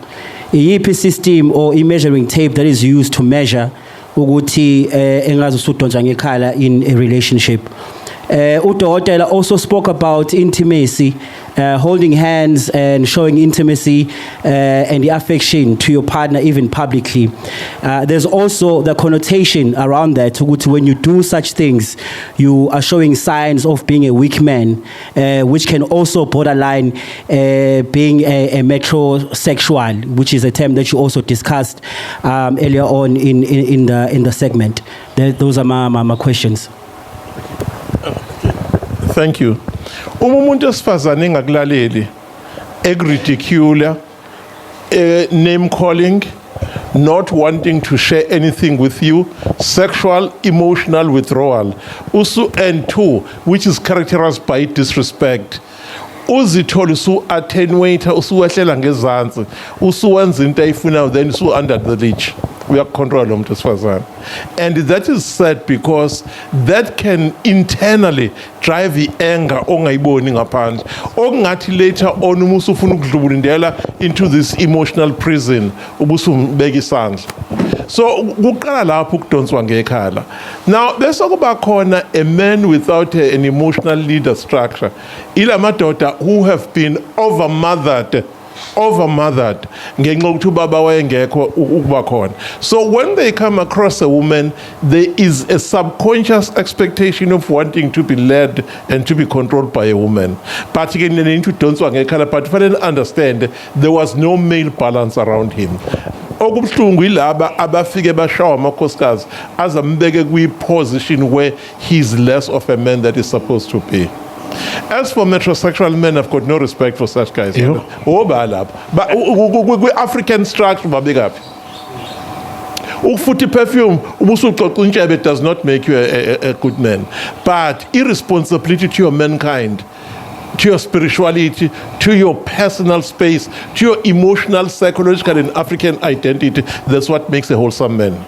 Iyiphi system or i-measuring tape that is used to measure ukuthi engazi usudonswa ngekhala in a relationship? Udokotela also spoke about intimacy, holding hands and showing intimacy and the affection to your partner, even publicly. There's also the connotation around that, ukuthi when you do such things, you are showing signs of being a weak man, which can also borderline being a metrosexual, which is a term that you also discussed earlier on in the segment. Those are my questions. Thank you. Uma umuntu wesifazane engakulaleli, ekuridicule, name calling, not wanting to share anything with you, sexual, emotional withdrawal, usu and two, which is characterized by disrespect, uzithole usu-attenuate, usuwehlela ngezansi, usuwenza into ayifunayo, then usu under the leash, uyakucontrol lo muntu wesifazane. And that is sad because that can internally drive i-anger ongayiboni ngaphandle, okungathi later on uma usufuna ukudlubulindela into this emotional prison, ubusumbeka isandla. So kuqala lapho ukudonswa ngekhala. Now bese kuba khona a man without an emotional leader structure, ila madoda who have been overmothered ngenxa yokuthi ubaba wayengekho ukuba khona. So when they come across a woman, there is a subconscious expectation of wanting to be led and to be controlled by a woman. But ke nento udonswa ngekhala, but fanele understand there was no male balance around him. Okubuhlungu yilaba abafike bashawa amakhosikazi azambeke kwi-position where he's less of a man that is supposed to be. As for metrosexual men, I've got no respect for such guys. Yebo. Oba lapha. Ba kwi-African structure babekaphi? Ukufutha perfume ubusuxoxa intshebe does not make you a good man. But irresponsibility to your mankind, to your spirituality, to your personal space, to your emotional, psychological and African identity, that's what makes a wholesome man.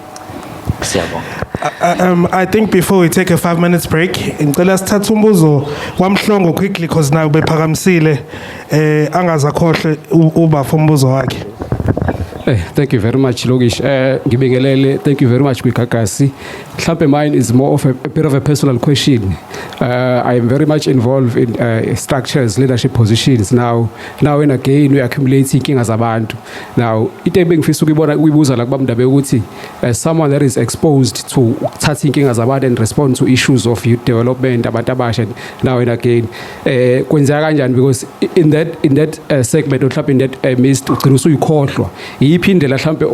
Siyabonga. I think before we take a 5 minutes break, ngicela sithathe umbuzo kwaMhlongo quickly because now bephakamisile, angazakhohle uba umbuzo wakhe. Thank you very much, Lokish. Ngibingelele, thank you very much kwiGagasi. Mhlambe mine is more of a bit of a personal question. I am very much involved in structures, leadership positions now. Now and again we accumulate inkinga zabantu. Now, into ebengifisa ukuyibona ukuyibuza la kubamndabe ukuthi as someone that is exposed to ukuthatha inkinga zabantu and respond to issues of youth development, abantu abasha now and again, kwenzeka kanjani, because in that segment, mhlawumbe in that midst, ugcina usuyikhohlwa. Iyiphi indlela mhlawumbe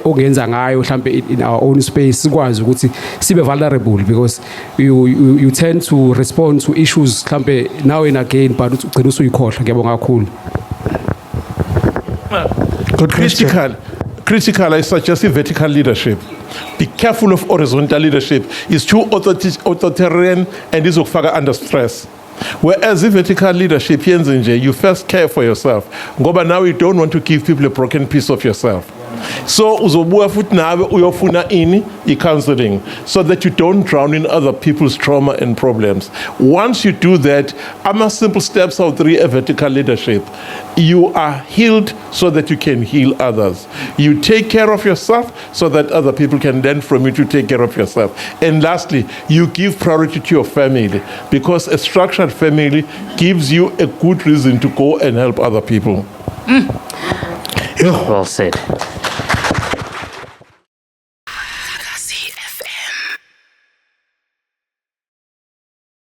ongenza ngayo mhlawumbe in our own space sikwazi ukuthi sibe vulnerable, because you tend to respond to issues mhlawumbe now and again, but ugcina usuyikhohlwa? Ngiyabonga kakhulu. Good question. Critical. Critical, I suggest vertical leadership. Be careful of horizontal leadership. It's too authoritarian and izokufaka under stress. Whereas if vertical leadership yenze nje, you first care for yourself. Ngoba now you don't want to give people a broken piece of yourself. So uzobuya futhi nawe uyofuna ini, i-counseling, so that you don't drown in other people's trauma and problems. Once you do that, ama simple steps of three, a vertical leadership. You are healed so that you can heal others. You take care of yourself so that other people can learn from you to take care of yourself. And lastly, you give priority to your family, because a structured family gives you a good reason to go and help other people. Well said.